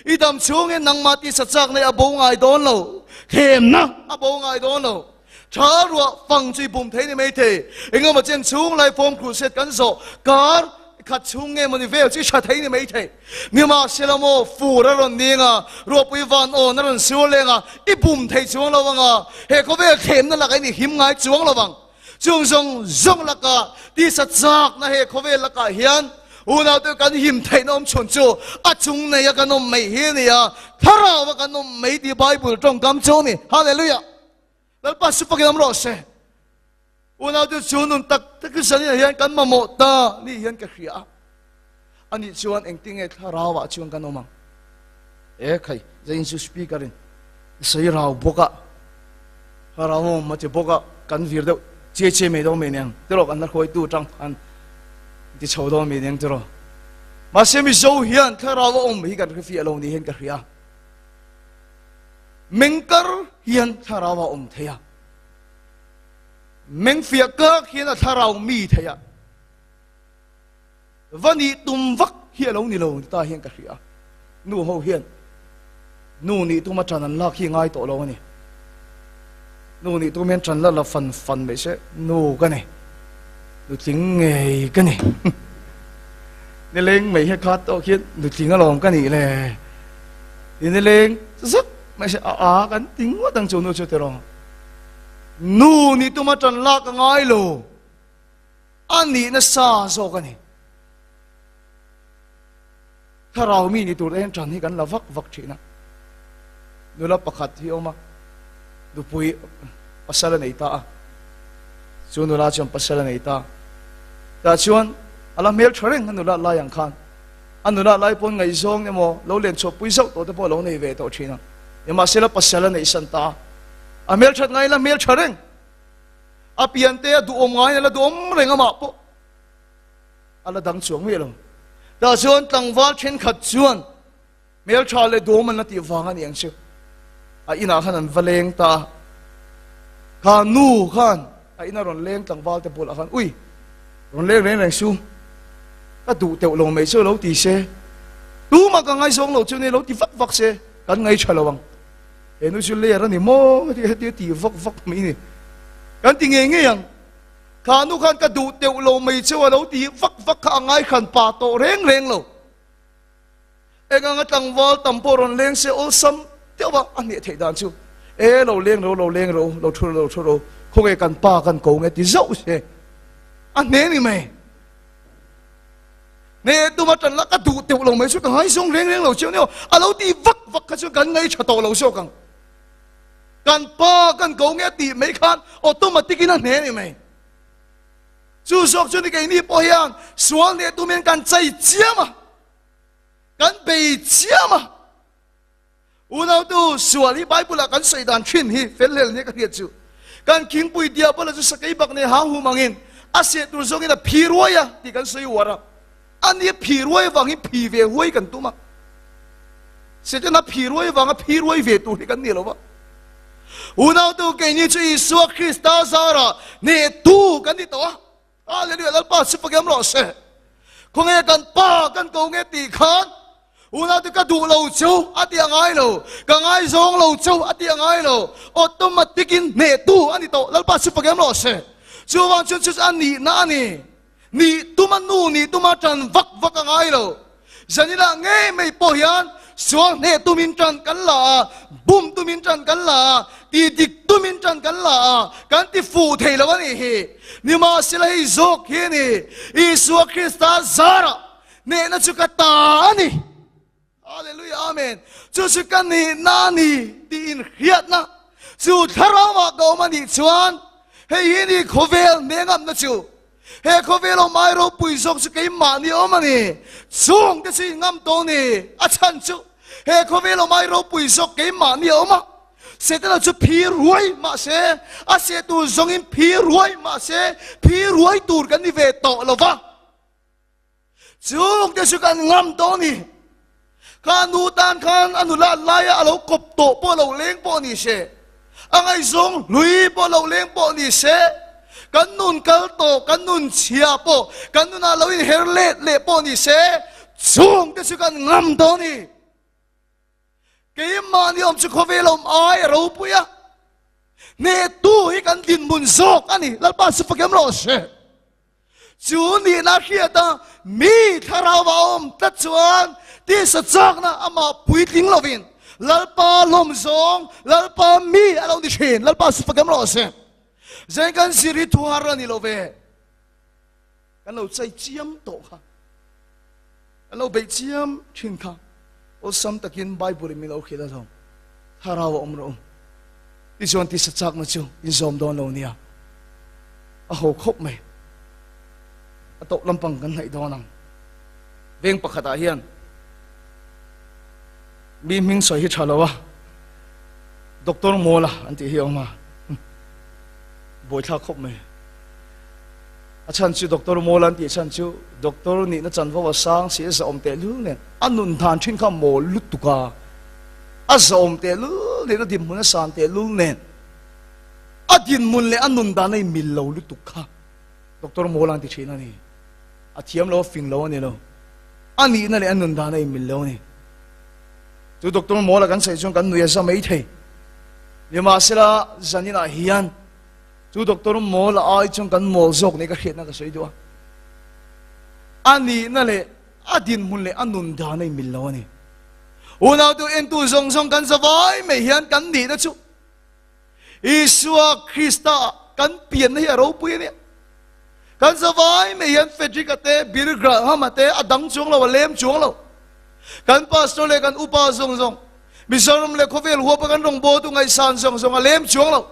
I dam chhungin nangmah tisa chakna hi a bo ngai dawn lo, thlemna a bo ngai dawn lo. Tha ruah fang chu i bum thei ni mai thei. Engemaw chen chhung lai form crusade kan zawh kar Khat chhung nge mawni vel chu i tha thei ni mai thei. Nimahsela maw fur a rawn ning a, ruahpui van awn a rawn sur leng a, i bum thei chuang lo ang a, he khawvel thlemna lakah in i him ngai chuang lo ang. Chung zawng zawng lakah tisa chakna he khawvel lakah hian unaute kan him theihna awm chhun chu a chung nei a kan awm mai hi a ni a, thlarau a kan awm mai tih Bible tawngkam chu a ni. Hallelujah! Lalpa supakin awm rawh se. Unaute chu nun tak tak hi zaninah hian kan mamawh ta ni hian ka hria a. Ani chuan engtinge thlarauah chuan kan awm ang? E khai, zain chu speaker in sawi rau bawk a, thlarau awm a ti bawk a, kan vir deuh chiai chiai mai dawn mai niang tiraw kan la hruaitu atang khan ti chho dawn mai niang tiraw. Mahse Mizo hian thlarau a awm hi kan hrefiah lo ni hian ka hria. Mengkar hian thlarau a awm thei a. Mengfiah kak hian a thlarau mi thei a, va nih tum vak hi a lo ni lo ni ta hian ka hria. Nu ho hian nu nih tuma ṭan an lak hi ngai tawh lo a ni. Nu nih tum hian ṭan la la fan fan mai se, nu ka ni, nutling ngei ka ni. Nileng mai hian kha tawh khian nutling alawm ka nih le. Nileng zet mai se a a kan ti ngawt ang chu nu chu tiraw. Nu nih tuma ṭan lak a ngai lo, a nih nasa zawk a ni. Thlarau mi ni tur te hian ṭan hi kan la vak vak ṭhin a. Nula pakhat hi a awm a, nupui pasal a nei ta a, chu nula chuan pasal a nei ta. Tah chuan a la hmelṭha reng a nula lai ang khan. A nula lai pawn ngaihzawng emaw lo len chhuahpui zauh tawh te pawh a lo nei ve tawh ṭhin a. Nimahsela pasal a neihsan ta a. A hmelthat ngai la hmeltha reng. A pian te a duhawm ngai la duhawm reng amah pawh a la dang chuang miah lo. Tah chuan tlangval thenkhat chuan hmeltha leh duhawm an la tih vang a ni ang chu. A inah khan an va leng ta a. Kha nu khan a ina rawn leng tlangval te bulah khan ui rawn leng reng reng su ka duh teuh lo mai chu lo ti se tumah ka ngaizawng lo chu ni lo ti vak vak se kan ngaihṭha lo ang. He nu chu ler a ni maw heti heti a ti vak vak mai ni. Kan ti ngei ngei ang. Kha nu khan ka duh teuh lo mai cheu a lo ti vak vak kha a ngai hran pa tawh reng reng lo. Eng anga tlangval tam pawh rawn leng se awlsam deuh a, a hneh theih dan chu, E lo leng ro, lo leng ro, lo thu ro, lo thu ro, khawnge kan pa kan ko nge ti zauh se, a hneh ni mai. Hneh tuma tan la ka duh teuh lo mai chu ka ngaizawng reng reng lo chiang nia, a lo ti vak vak kha chuan kan ngaihṭha tawh lo zawk ang. Kan pa kan ko nge tih mai khan automatic in a hneh ni mai. Chu zawk chu ni keini pawh hian sual hneh tumin kan chei chiam a. Kan bei chiam a, unautu sual hi Bible ah kan sawi dan thin hi fel hlel nia ka hriat chu. Kan khingpui diabola chu sakei bak nei hang hum angin a seh tur zawngin a phi ruai a tih kan sawi uar a. Ani a phi ruai vangin phi ve huai kan tum a. Satan a phi ruai vanga phi ruai ve tur hi kan ni lo va. Unautu keini chu Isua Krista zarah hnehtu kan ni tawh a. Hallelujah, Lalpa chu pakem rawh se. Khawnge kan pa kan ko nge tih khan unaute ka duh lo chu a ti a ngai lo, ka ngaizawng lo chu a ti a ngai lo, automatic in hnehtu a ni tawh. Lalpa chu pakem rawh se. Chuvang chuan chu chu a nihna a ni. Nih tuma nu nih tuma tan vak vak a ngai lo. Zaninah ngei mai pawh hian sual hneh tumin tan kan la a, bum tumin tan kan la a, ti dik tumin tan kan la a, kan ti fuh thei lo a nih hi. Nimahsela hei zawk hi a ni, Isua Krista zarah hnehna chu ka ta a ni. Hallelujah, Amen. Chu chu ka nihna a ni tih inhriatna chu thlarauah ka awm a nih chuan hei hi ni khawvel hnengamna chu. He khawvel awm ai ropui zawk chu keimahni awm a ni. Chungte chu in ngam tawh ni. A chhan chu he khawvel awm ai ropui zawk keimahni a awm a. Setana chu phi ruai mahse, a seh tur zawngin phi ruai mahse, phi ruai tur kan ni ve tawh lo va. Chungte chu kan ngam tawh ni. Kha nu tan khan a nula laia a lo kawp tawh pawh lo leng pawh ni se, a ngaihzawng hlui pawh lo leng pawh ni se, kan nun kal tawh, kan nun chhia pawh, kan nunah lo inher let leh pawh ni se, chungte chu kan ngam tawh ni. Keimahni awm chu khawvel awm ai a ropui a, hnehtu hi kan dinhmun zawk a ni. Lalpa chu fakem rawh se. Chu nihna hriat a mi thlarau a awm tlat chuan tisa chakna amah puitling lovin Lalpa lawm zawng, Lalpa mi a lo ni thin. Lalpa chu fakem rawh se. Zeng kan zir hi thu har a ni lo ve. Kan lo chai chiam tawh kha. Kan lo beih chiam thin kha. Awlsam takin Bible in min lo hrilh a lo. Thlarau a awm rawh u. Tichuan tisa chakna chu in zawm dawn lo nia. A ho khawp mai. A tawp lampang kan hnaih dawn ang. Veng pakhatah hian mi hming sawi hi tha lo a. Doctor Mawla an tih hi a awm a. Buaithlak khawp mai. A chhan chu Doctor Mawla an tih chhan chu Doctor nihna chanvo a sang si a zahawm tehlul nen a nun dan thin kha mawl lutuk a, a zahawm tehlul nen a dinhmun a san tehlul nen a dinhmun leh a nun dan a inmil lo lutuk kha Doctor Mawla an ti thin a ni. A thiam lo a fing lo a ni lo. A nihna leh a nun dan a inmil lo a ni. Chu Doctor Mawla kan sawi chuan kan nui a za mai thei. Nimahsela zaninah hian Chu doctor mawl a ai chuan kan mawl zawk nih ka hriatna ka sawi duh a. A nihna leh a dinhmun leh a nun dan a inmil lo a ni. Unautu entu zawng zawng kan zavai mai hian kan nihna chu Isua Krista kan pianna hi a ropui a nia. Kan zavai mai hian Frederick-a te, Billy Graham-a te a dang chuang lo, a lem chuang lo. Kan pastor leh kan upa zawng zawng, Mizoram leh khawvel huapa kan rawngbawltu ngaihsan zawng zawng a lem chuang lo.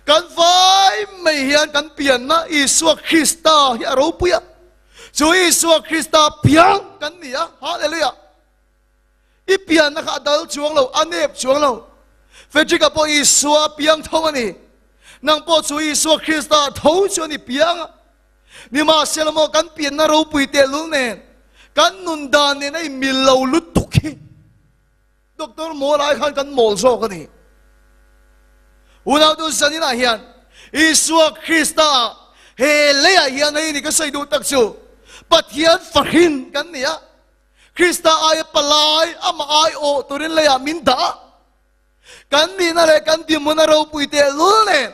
Kan vai mai hian kan pianna Isua Krista hi a ropui a, chu Isua Krista piang kan ni a, Hallelujah! I pianna kha a dal chuang lo, a nep chuang lo. Frederick-a pawh Isua piang tho a ni. Nang pawh chu Isua Krista tho chu a ni piang a. Nimahsela maw kan pianna ropui tehlul nen, kan nun dan nen a inmil lo lutuk hi. Doctor mawl ai khan kan mawl zawk a ni. Unautu zaninah hian Isua Krista he leiah hian hei ni ka sawi duh tak chu Pathian fahrin kan ni a. Krista aia palai amah ai awh turin leiah min dah a. Kan nihna leh kan dinhmun a ropui tehlul nen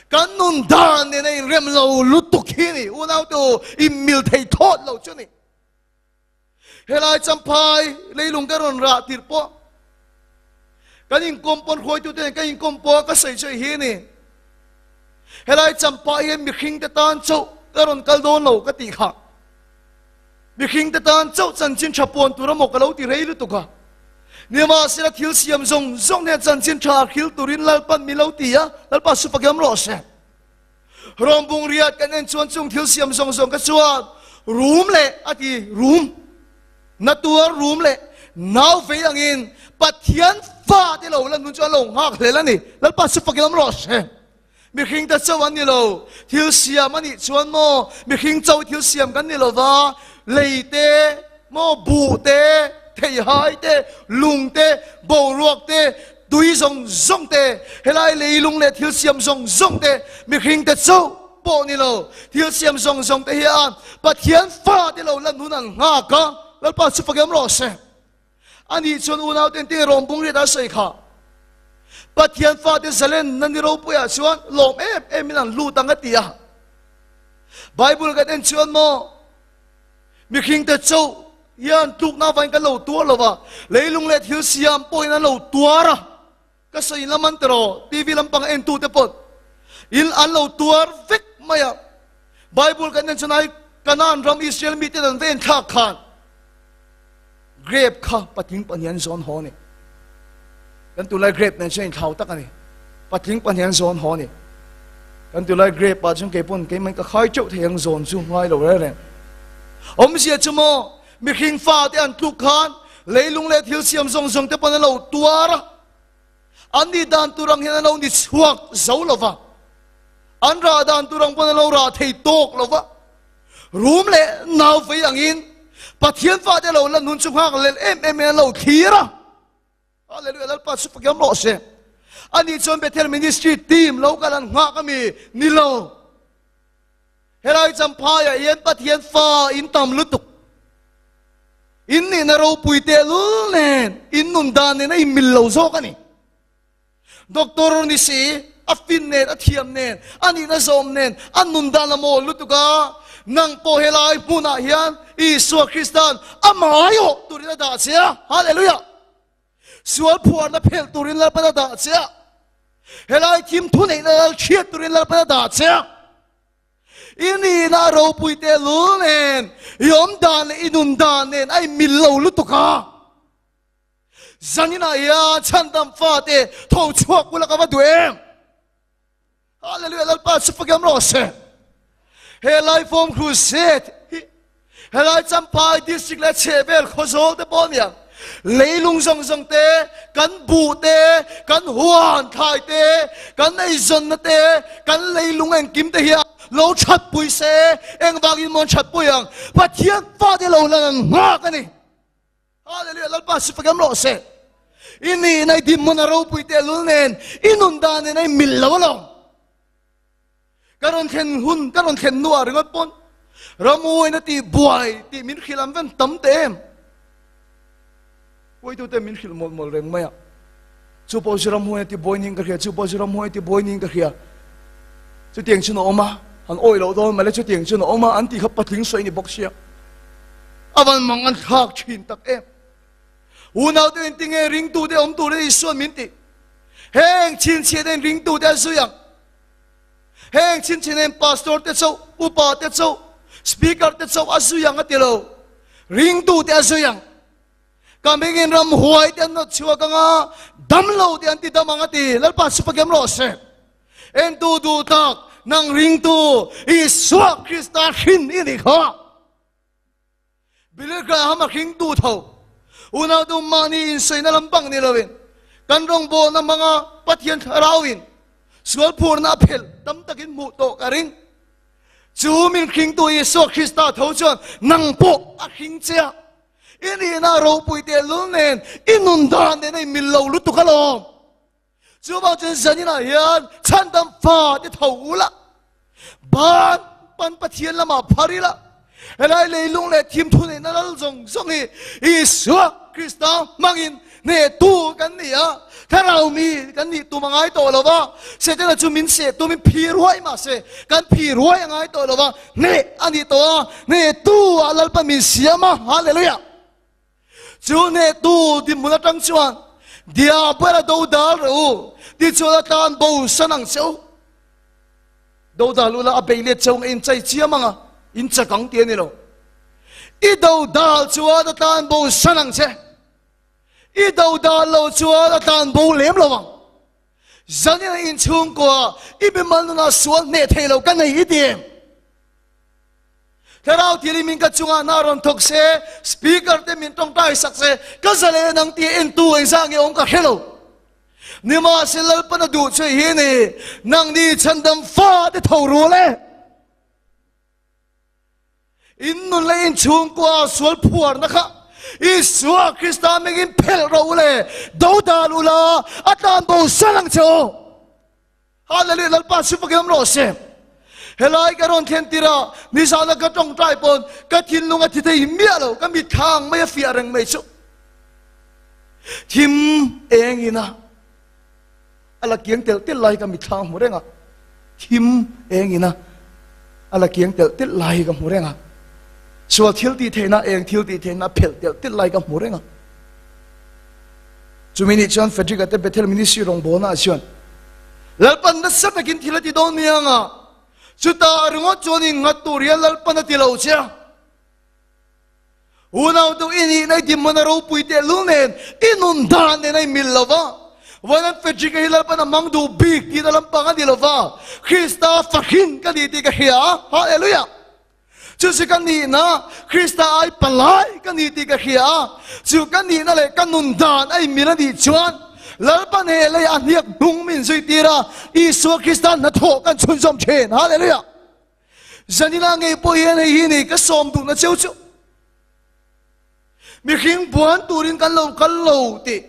kan nun dan nen a inrem lo lutuk hi ni. Unautu inmil thei thawt lo chu ni. Helai Champhai leilung ka rawn rah tirh pawh kan inkawm pawn hruaitute nen kan inkawm pawh ka sawi chu hi a ni. Helai Champhai hian mihring te tan chauh ka rawn kal dawn lo ka tih kha. Mihring te tan chauh chanchin tha puan tur amaw ka lo ti rei lutuk a. Nimahsela thil siam zawng zawng hian chanchin tha hril turin Lalpan min lo ti a, Lalpa su fakiam rawh se. Rawmbung riat kan en chuan chung thil siam zawng zawng ka chuan rum leh a ti rum na tuar rum leh nau vei angin Pathian fa te lo lan hun chu an lo nghak hlel a ni. Lalpa su fakiam rawh se. Mihring te chauh an ni lo, thil siam a nih chuan maw mihring chauh thil siam kan ni lo va, lei te, maw buh te, theihai te, lung te, boruak te, tui zawng zawng te, helai leilung leh thil siam zawng zawng te, mihring te chauh pawh ni lo, thil siam zawng zawng te hian Pathian fa te lo lan hun an nghak a, Lalpa chu fakiam rawh se. A nih chuan unau ten tinge rawn bung riat a sawi kha? Pathian fate zalenna ni ropuiah chuan lawm em em in an lut ang a ti a. Bible kan en chuan maw mihring te chauh hian tlukna avangin kan lo tuar lo va, leilung leh thil siam pawhin an lo tuar a. Ka sawi lam an tiraw TV lampang a entute pawh in an lo tuar vek mai a. Bible kan en chuan ai Kanaan ram Israel miten an ven thlak khan grape kha patling pahnih an zawn haw a ni. Kan tunlai grape nen chuan inthlau tak a ni. Patling pahnih an zawn haw a ni. Kan tunlai grape ah chuan kei pawn keimah ka khai teuh thei ang zawn chu ngai lo reng reng. Awmzia chu maw mihring fate an tluk khan leilung leh thil siam zawng zawng te pawn an lo tuar a. An nih dan tur ang hian an lo ni chhuak zo lo va, an rah dan tur ang pawn an lo rah thei tawk lo va. Rum leh nau vei angin Pathian fate lo la nun chu nghak lel em em in an lo thlir a. Hallelujah, Lalpa chu fakiam rawh se. Ani chuan Bethel Ministry team lo kal an nghak ami ni lo. Helai Champhaiah hian Pathian fa in tam lutuk. In nihna ropui tehlul nen in nun dan nen a inmil lo zawk a ni. Doctor ni si, a fin nen, a thiam nen, a nihna zawm nen, a nun dan a mawl lutuk a, nang pawh helai hmunah hian Isua Krista'n a maiawh turin a dah che a. Hallelujah! Sual phuarna phelh turin Lalpan a dah che a. Helai thim thuneihna lal chhiat turin Lalpan a dah che a. I nihna ropui tehlul nen, i awm dan leh i nun dan nen a inmil lo lutuk a. Zaninah hian chhandam fate tho chhuak ula ka va duh em? Hallelujah, Lalpa chu fakiam rawh se. He Laiform Crusade hi helai Champhai district leh chhehvel khawzawl te pawh nia leilung zawng zawng te kan buh te kan huan thlai te kan eizawnna te kan leilung engkim te hian lo thatpui se engvangin maw an thatpui ang Pathian fate lo lan an nghak a ni. Hallelujah, Lalpa si fakiam rawh se. I nihna i dinhmun a ropui tehlul nen i nun dan nen a inmil lo alawm. Ka rawn thlen hun, ka rawn thlen hnuah ringawt pawn Ramuaina tih buai tih min hrilh an van tam teh em. Huaitute min hrilh mawlh mawlh reng mai a. Chu pawh chu Ramhuaina tih buai niin ka hria, chu pawh chu Ramhuaina tih buai niin ka hria. Chutiang chuan a awm a, han awih loh dawn mawle chutiang chuan a awm a, an tih kha patling sawi a ni bawk sia. A van mang an thlak thin tak em. Unaute engtinge ringtute awm turin Isua'n min tih? Heng chhinchhiahna in ringtute a zui ang. Heng chhinchhiahna in pastor te chauh, upa te chauh, speaker te chauh a zui ang a ti lo. Ringtute a zui ang. Ka hmingin ramhuai te an nawt chhuak ang a, damlo te an ti dam ang a ti. Lalpa chu fakiam rawh se. Entu duh tak, nang ringtu Isua Krista hrin i nih kha. Billy Graham a hring tu tho. Unau tu mahni insawiina lampang ni loin kan rawngbawlna hmanga Pathian thlarauin sual phurna a phelh tam takin hmuh tawh ka ring. Chu min hringtu Isua Krista tho chuan nang pawh a hring che a. I nihna ropui tehlul nen i nun dan nen a inmil lo lutuk alawm. Chuvang chuan zaninah hian chhandam fate tho ula, ban pan Pathian lamah phar ila, helai leilung leh thim thuneihna lal zawng zawng hi Isua Krista hmangin hnehtu kan ni a, thlarau mi kan nih tum a ngai tawh lo va, Setana chu min seh tumin phi ruai mah se kan phi ruai a ngai tawh lo va, hneh a ni tawh a, hnehtu ah Lalpa min siam a, Hallelujah! Chu hnehtu dinhmun atang chuan Diabol a dodal rawh u, tichuan a tlan bo san ang che u. Dodal ula a bei let cheu ang a inchai chiam ang a, in chak ang tih a ni lo. I dodal chuan a tlan bo san ang che. I dodal lo chuan a tlan bo lem lo ang. Zanin inchhungkua i bimal nunah sual hneh thei lo ka nei i ti em? Thlarau thil in ka chungah hna rawn thawk se, speaker te min tawngtai sak se, ka za leh nang tih entu engzah nge awm ka hre lo. Nimahse Lalpan a duh chu hi ni, nangni chhandam fa te tho rual e. In nun leh in chhungkua sual phuarna kha Isua Krista mingin phelh rawh u le, dodal ula a tlanbo sal ang che u. Hallelujah Lalpa chu fakin awm rawh se. Helai ka rawn thlen tir a, nizana ka tawngtai pawn ka thinlung a thi thei miah lo, ka mit thang mai a fiah reng mai chu. Thim eng ina a la kiang telh telh lai ka mit thlang hmu reng a, thim eng ina a la kiang telh telh lai ka hmu reng a, sual thil tih theihna eng thil tih theihna phelh telh telh lai ka hmu reng a. Chumi ni chuan Frederick-a te Bethel Ministry rawngbawlnaah chuan Lalpan nasa takin thil a ti dawn nia nga, chutah ringawt chuan innghat tur hian Lalpan a ti lo che a. Unau tu i nihna i dinhmun a ropui tehlul nen i nun dan nen a inmil lo va. Vawiin Frederick-a hi Lalpan a hmang duh bik tihna lampang a ni lo va, Krista fahrin ka ni tih ka hria a. Hallelujah! Chu chu ka nihna, Krista ai palai ka ni tih ka hria a, chu ka nihna leh ka nun dan a inmil a nih chuan Lalpa hneh lei a hniak hnung min zui tir a, Isua Krista hnathawh kan chhunzawm thin. Hallelujah! Zanina ngei pawh hian hei hi ni ka sawm duhna cheu chu. Mihring buan turin kan lo kal lo tih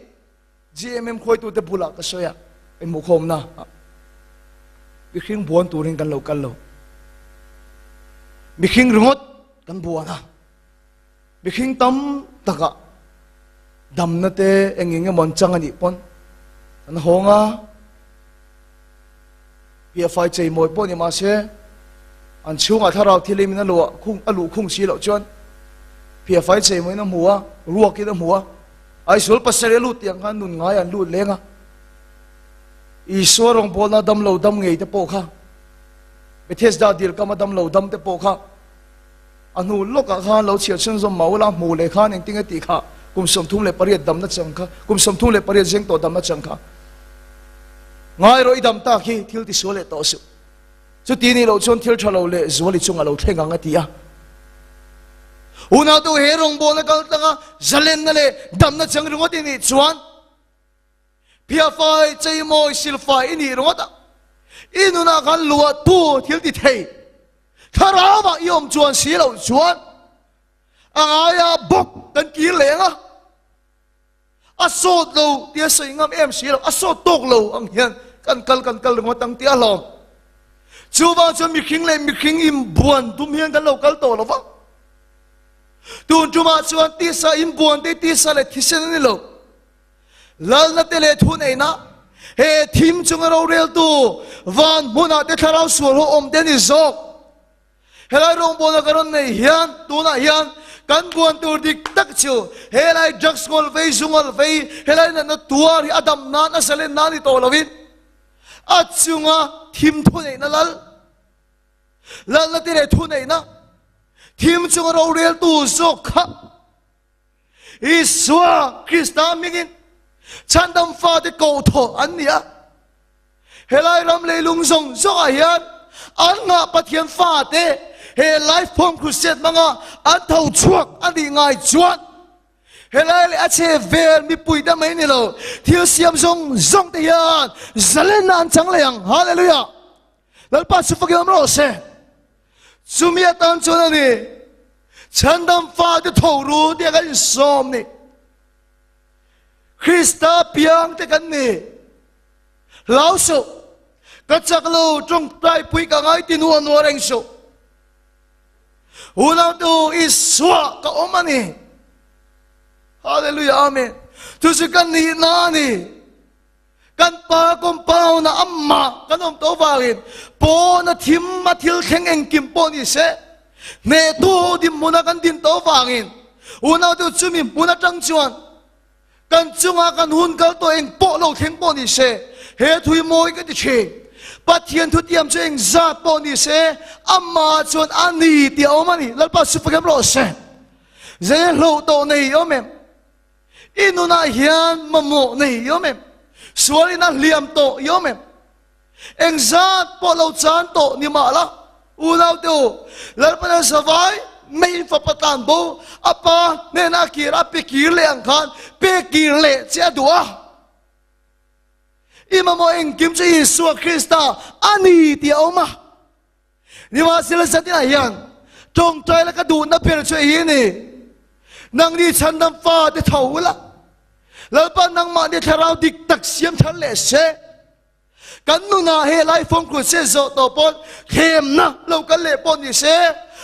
GMM khuaitute bulah ka sawi a, inhmuhkhawmna ah. Mihring buan turin kan lo kal lo. Mihring ringawt kan buan a. Mihring tam takah damna te eng eng emaw an chang a nih pawn an hawng a. PFI cheimawi pawh ni mahse an chhungah thlarau thil in a luah khung a luh khung si loh chuan PFI cheimawiin a hmu a, ruakin a hmu a, Aizawl pasarih a lut tih ang khan nun ngai an lut leng a. Isua rawngbawlna dam lo dam ngei te pawh kha Bethesda dil kama dam lo dam te pawh kha a hnu lawkah khan lo chhiar chhunzawm mah ula hmu leh khan engtin nge tih kha kum 38 damna chang kha kum 38 zeng tawh damna chang kha ngai rawh i dam tak hi thil ti sual leh tawh suh chuti nih loh chuan thil tha lo leh zual i chungah lo thleng ang a ti a unau he rawngbawlna kal tlanga zalenna leh damna chang ringawt i nih chuan Phiafai, cheimawi, silfai i nih ringawt a, i nunah khan luahtu thil ti thei thlarauah i awm chuan si loh chuan a ngaia bawk kan kir leng a, a sawt lo tia sawi ngam em si lo, a sawt tawk lo ang hian kan kal kan kal ringawt ang tih a hlawm. Chuvang chuan mihring leh mihring inbuan tum hian kan lo kal tawh lo va. Tun tumah chuan tisa inbuan te tisa leh thisen a ni lo. Lalna te leh thuneihna, he thim chunga roreltu van hmunah te thlarau sual ho awm te a ni zawk. Helai rawngbawlna ka rawn nei hian tunah hian kan buan tur dik tak chu helai drugs ngawl vei, zu ngawl vei, helai natna tuar hi a dam nan, a zalen nan ni tawh loin a chunga thim thuneihna lal, lalna te leh thuneihna thim chunga roreltu zawk kha Isua Krista hmingin chhandam fate kohthawh an ni a. Helai ram leilung zawng zawngah hian an ngah Pathian fate he Life Home Crusade hmanga an tho chhuak a nih ngai chuan helai leh a chhe vel mipui te mai ni lo thil siam zawng zawng te hian zalenna an chang leh ang. Hallelujah! Lalpa chu fakin awm rawh se. Chumi atan chuan a ni, Chhandam fate tho ru tia kan insawm ni. Krista piang te kan ni. Hlau suh, ka chak lo, tawngtai pui ka ngai ti nuah nuah reng suh. Unau te u, Isua ka awm a ni. Hallelujah, Amen. Chu chu ka nihna a ni. Kan pa compound ah amah kan awm tawh vangin pawn a thim a thil thleng engkim pawh ni se hnehtu dinhmun a kan din tawh vangin Unaute u, chumi hmun atang chuan kan chunga kan hun kal tawh eng pawh lo thleng pawh ni se, he thui mawi ka ti thin. Pathian thutiam chu eng zat pawh ni se, amah chuan a ni tih a awm a ni. Lalpa chu fakem rawh se. Zei hloh tawh nei awm em? I nunah hian mamawh nei awm em? Sual in a hliam tawh i awm em? Engzat pawh lo chan tawh ni mah la, unaute u, Lalpan a zavai meiin fapa tlan bo a pa hnena a kir a pe kir leh ang khan pe kir leh che a duh a. I mamawh engkim chu Isua Krista a ni tih a awm a. Nimahsela zatinah hian tawngtai la ka duhna ber chu hi a ni, Nangni chhandam fate tho ula, Lalpa nangmahni thlarau dik tak siam thar leh se. Kan nunah he lai fawng crusade zawh tawh pawn thlemna lo kal leh pawh ni se,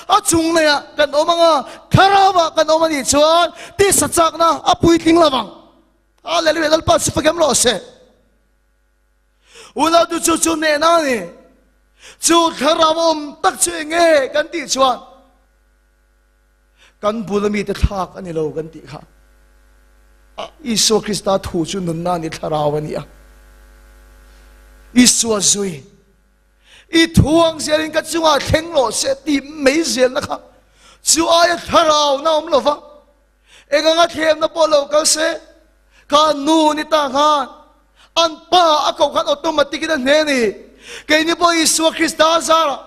a chung neiah kan awm anga thlarauah kan awm a nih chuan tisa chakna a puitling lo vang. Hallelujah, Lalpa chu fakem rawh se. Unautu chu chu nehna a ni. Chu thlarau awm tak chu eng nge kan tih chuan kan bula mite thlak a ni lo kan tih kha. Isua Krista thu chu nunna a ni, thlarau a ni a. Isua zui i thu ang zelin ka chungah thleng rawh se tih mai zelna kha chu aia thlarau na awm lova eng anga thlemna pawh lo kal se kha nu ni ta khan an pa a koh khan automatic in a hne ni. Keini pawh Isua Krista zarah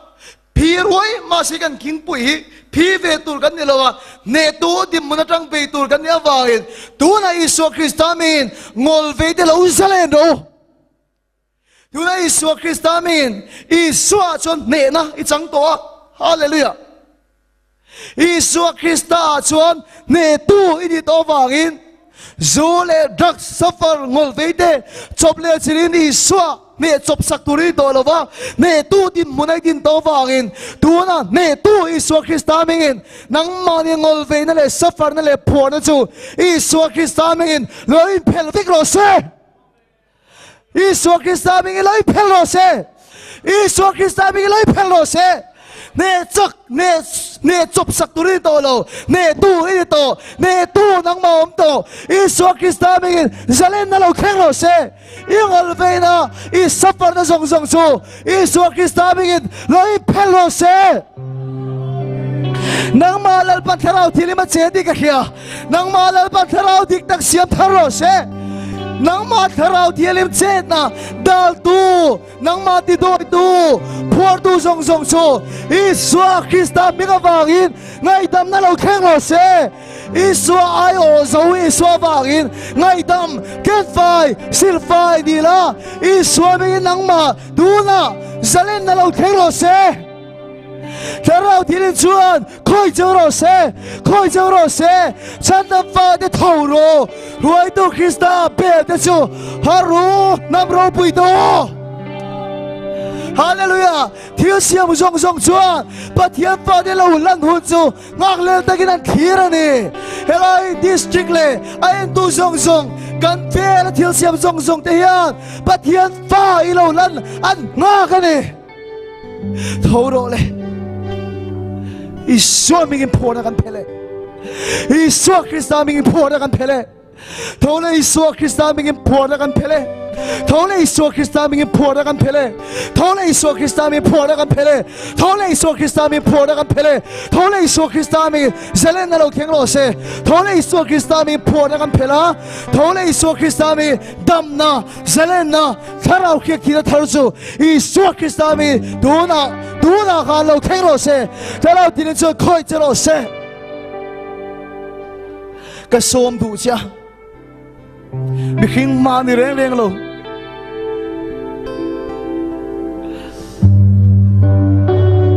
Phi ruai mahse kan khingpui hi phi ve tur kan ni lo a, hnehtu dinhmun atang bei tur kan nih avangin tunah Isua Krista miin ngawl vei te lo zalen rawh u. Tunah Isua Krista miin Isua chuan hnehna i chang tawh a. Hallelujah! Isua Krista ah chuan hnehtu i nih tawh avangin zu leh drugs suffer ngawl vei te chawp leh chilhin Isua hneh chawp sak tur i ni tawh lo va, hnehtu dinhmun a i din tawh avangin tunah hnehtu Isua Krista hmingin nangmahni ngawl veina leh suffer na leh phuarna chu Isua Krista hmingin lo inphelh vek rawh se. Isua Krista hmingin lo inphelh rawh se. Isua Krista hmingin lo inphelh rawh se. Hneh chak, hneh, hneh chawp sak tur i ni tawh lo. Hneh tu i ni tawh. Hneh tu nangmah awm tawh. Isua Krista hmingin zalenna lo thleng rawh se. I ngawl veina, i suffer-na zawng zawng chu Isua Krista hmingin lo inphelh rawh se. Nangmah Lalpa Thlarau thilim a che tih ka hria. Nangmah Lalpa Thlarau dik tak siam thar rawh se. Nangmah Thlarau thialim chetna daltu, nangmah tidawitu, phuartu zawng zawng chu Isua Krista hming avangin ngaihdamna lo thleng rawh se. Isua aiawh zo Isua avangin ngaihdam, kenfai, silfai ni la, Isua hmingin nangmah tunah zalenna lo thleng rawh se. Thlarau thilin chuan khawi cheu rawh se, khawi cheu rawh se, chhandam fate tho rawh, Hruaitu Krista bel te chu har ru hnam ropui tawh. Hallelujah! Thil siam zawng zawng chuan Pathian fate lo lan hun chu nghakhlel takin an thlir a ni. Helai district leh a entu zawng zawng kan vela thil siam zawng zawng te hian Pathian fa i lo lan an nghak a ni. Tho rawh le. Isua mingin phuarna kan phel e. Isua Krista mingin phuarna kan phel e. Tho le Isua Krista mingin phuarna kan phel e. Tho le Isua Krista mingin phuarna kan phel e. Tho le Isua Krista mingin phuarna kan phel e. Tho le Isua Krista mingin phuarna kan phel e. Tho le Isua Krista mingin zalenna lo thleng rawh se. Tho le Isua Krista mingin phuarna kan phel a. Tho le Isua Krista mingin damna, zalenna, Thlarau khiak thihna thar chu Isua Krista mi tunah tunah khan lo thleng rawh se. Thlarau tihna chuan khawih che rawh se. Ka sawm duh che a, mihring hma ni reng reng lo.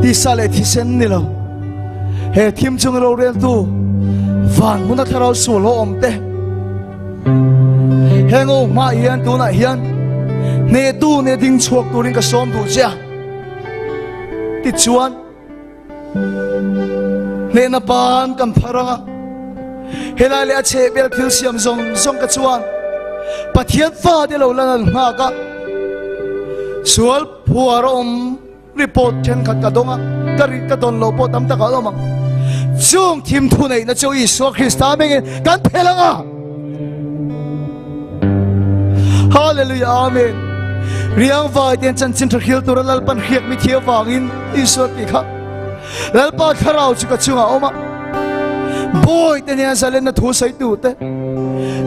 Tisa leh thisen ni lo. He thim chung roreltu van hmuna thlarau sual ho awm te. Heng aw hma hian tunah hian hnehtu ne ding chhuak turin ka sawm duh che a. Tichuan hnehna ban kan phar anga helai leh a chhehvel thil siam zawng zawng ka chuan Pathian fate lo lan an nghak a, sual phuar a awm. Report thenkhat ka dawng a, ka ri ka dawn loh pawh tam tak a awm ang. Chung thim thu neihna chu Isua Krista hmingin kan phel ang a. Hallelujah Amen. Riang vai ten chanchin tha hril tura Lalpan hriak mi thiam vangin Isua ti kha. Lalpa thlarau chu ka chungah awm a. Bawi te nen zalenna thu sawi tur te,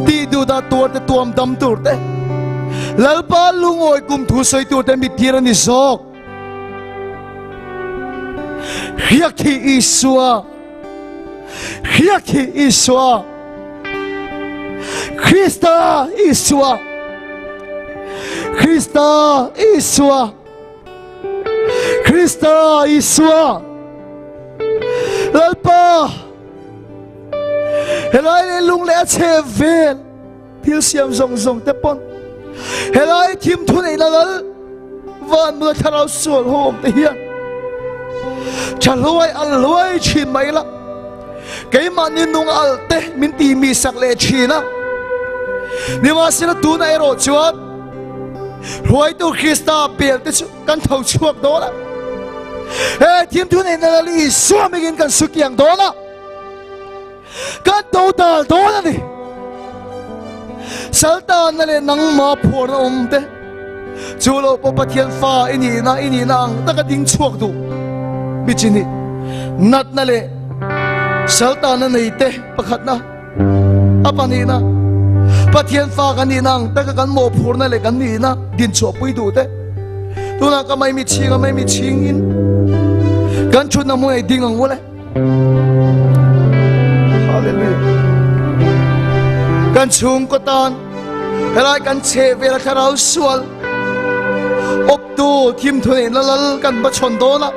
tih duhdah tuar te tuam dam tur te, Lalpa lungawi kum thu sawi tur te mittir a ni zawk. Hriak hi Isua, hriak hi Isua, Krista Isua, Krista Isua. Krista Isua Lalpa helai leh lung leh a chhe vel thil siam zawng zawng te pawn helai thim thu neihna lal van mula thlarau sual ho awm te hian tha hluai al hluai thin mai la keimahni nung al te min ti mi sak leh thin a nimahsela tuna erawh chuan Hruaitu Krista pel te chu kan tho chhuak dawn a. He thim thu nei na lal Isua mingin kan su kiang dawn a. Kan to dal dawn a ni. Saltan na leh nangma phuarna awm te chu lo pawh Pathian fa i nihna i nihna ang taka ding chhuak duh mi chi ni. Natna leh saltan na nei te pakhatna A pahnihna, Pathian fa kan nihna ang taka kan mawhphurna leh kan nihna dinchhuahpui duh te. Tunah ka mai mi chhing a mai mi chhingin kan thutna hmun ei ding ang ule. Hallelujah. Kan chhungkaw tan helai kan chhe vel a thlarau sual awptu thim thu neihna lal kan va chhawn dawn a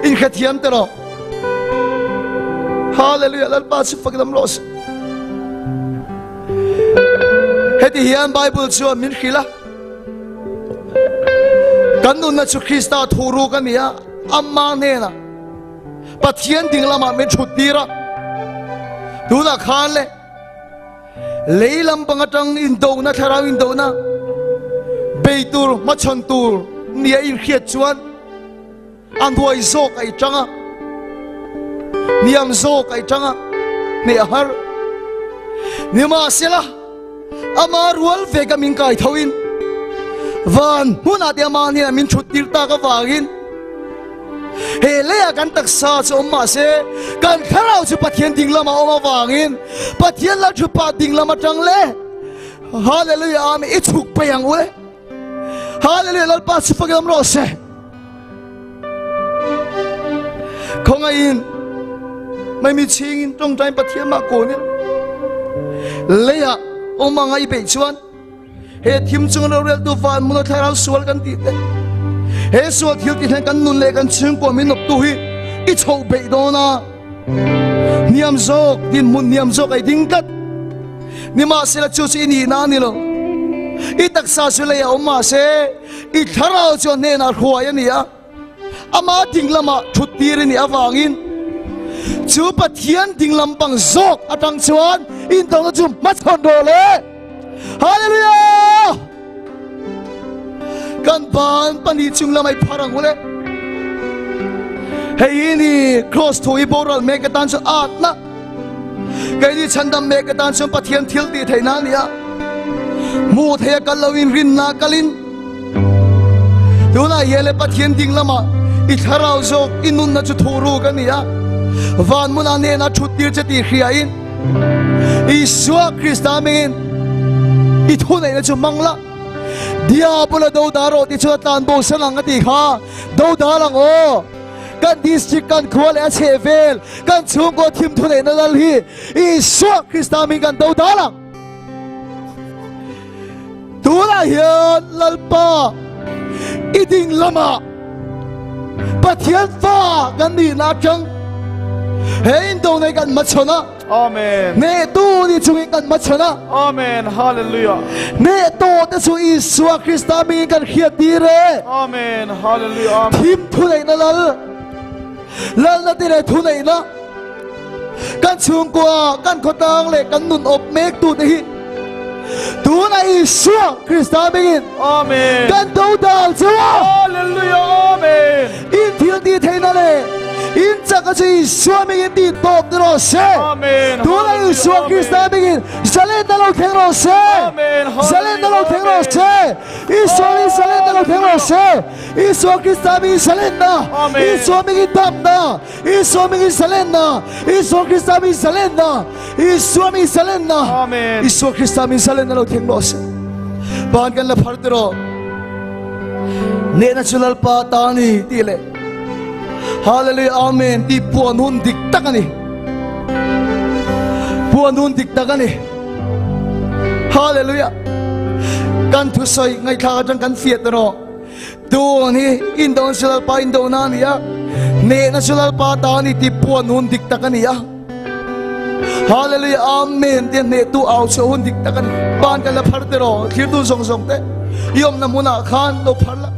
inhrethiam te rawh. Hallelujah Lalpa chu fak dam rawh se. Heti hian Bible chuan min hrilh a. Kan nunna chu Krista thu ruk a ni a, amma hnenah Pathian ding lamah min thut tir a. Tunah khan le lei lampang atang indona thlarau indona bei tur hmachhawn tur nia inhriat chuan A hnuai zawk a i tang a, hniam zawk a i tang a, hneh a har. Nimahsela, ama rual ve ka min kai thoin, van hmunah te ama hnenah min thut tir tak avangin, he leiah kan taksa chu awm mahse, kan thlarau chu Pathian ding lamah awm avangin, Pathian Lalthupa ding lam atang le, Hallelujah Amen, i chhuk peih ang u le. Hallelujah Lalpa chu fak lam rawh se. Khawngaihin mai mi chhingin tawngtai Pathian mah kawn ila leiah awm anga i beih chuan he thim chung roreltu van muna thlarau sual kan tih te he sual thil ti hian kan nun leh kan chhungkua min awptu hi i chhoh beih dawn a hniam zawk dinhmun hniam zawk ai ding tlat nimahsela chu chu i nihna a ni lo i taksa chu leiah awm mahse I thlarau chu a hnenah hruai a ni a, ama ding lamah thut tir i nih avangin chu Pathian ding lam pang zawk atang chuan intawngna chu hmachhawn rawh le. Hallelujah! Kan ban pahnih chung lamah i phar ang u le. Hei hi ni cross thu i boral mek atan chuan atna Keini chhandam mek atan chuan Pathian thil tih theihna a ni a. Hmuh theih a kal loin rinna a kalin tunah hian le Pathian ding lamah i thlarau zawk i nunna chu thuh ruk a ni a. Van hmunah hnenah thut tir che tih hriain Isua Krista hmingin i thuneihna chu hmang la. Diabola do dar rawh tih chuan a tlan bo san ang a tih kha do dar ang aw. Kan district kan khua leh a chheh vel kan chhungkaw thim thu neihna lal hi Isua Krista hming kan do dal ang. Tunah hian Lalpa i ding lamah Pathian fa kan nihna atang he indo nei kan hmachhawn a. Amen. Hnehtu ni chungin kan hmachhawn a. Amen. Hallelujah. Hnehtu te chu Isua Krista hmingin kan hriat tir e. Amen. Hallelujah. Amen. Thim thuneihna lal, lalna te leh thuneihna kan chhungkua, kan khawtlang leh kan nun awp mek tu te hi tunah Isua Krista hmingin Amen. kan dodal chu a. Hallelujah. Amen. In thil tih theihna leh In chak a chu Isua hmingin tih tawp ni rawh se. Tuna Isua Krista hmingin zalenna lo thleng rawh se. Zalenna lo thleng rawh se. Isua hmingin zalenna lo thleng rawh se. Isua Krista hmingin zalenna. Isua hmingin damna. Isua hmingin zalenna. Isua Krista hmingin zalenna. Isua hmingin zalenna. Isua Krista hmingin zalenna lo thleng rawh se. Ban kan la phar ti rawh. Nehna chu Lalpa ta a ni tih leh Hallelujah Amen tih puan hun dik tak a ni. Puan hun dik tak a ni. Hallelujah. Kan thusawi ngaihthlak atang kan fiah ta rawh. Tun hi Indo chu Lalpa Indo na a ni a, hnehna chu Lalpa ta a ni tih puan hun dik tak a ni a. Hallelujah Amen tia hnehtu au chhuah hun dik tak a ni. Ban kan la phar te rawh, thlirtu zawng zawng te i awmna hmunah khan lo phar la.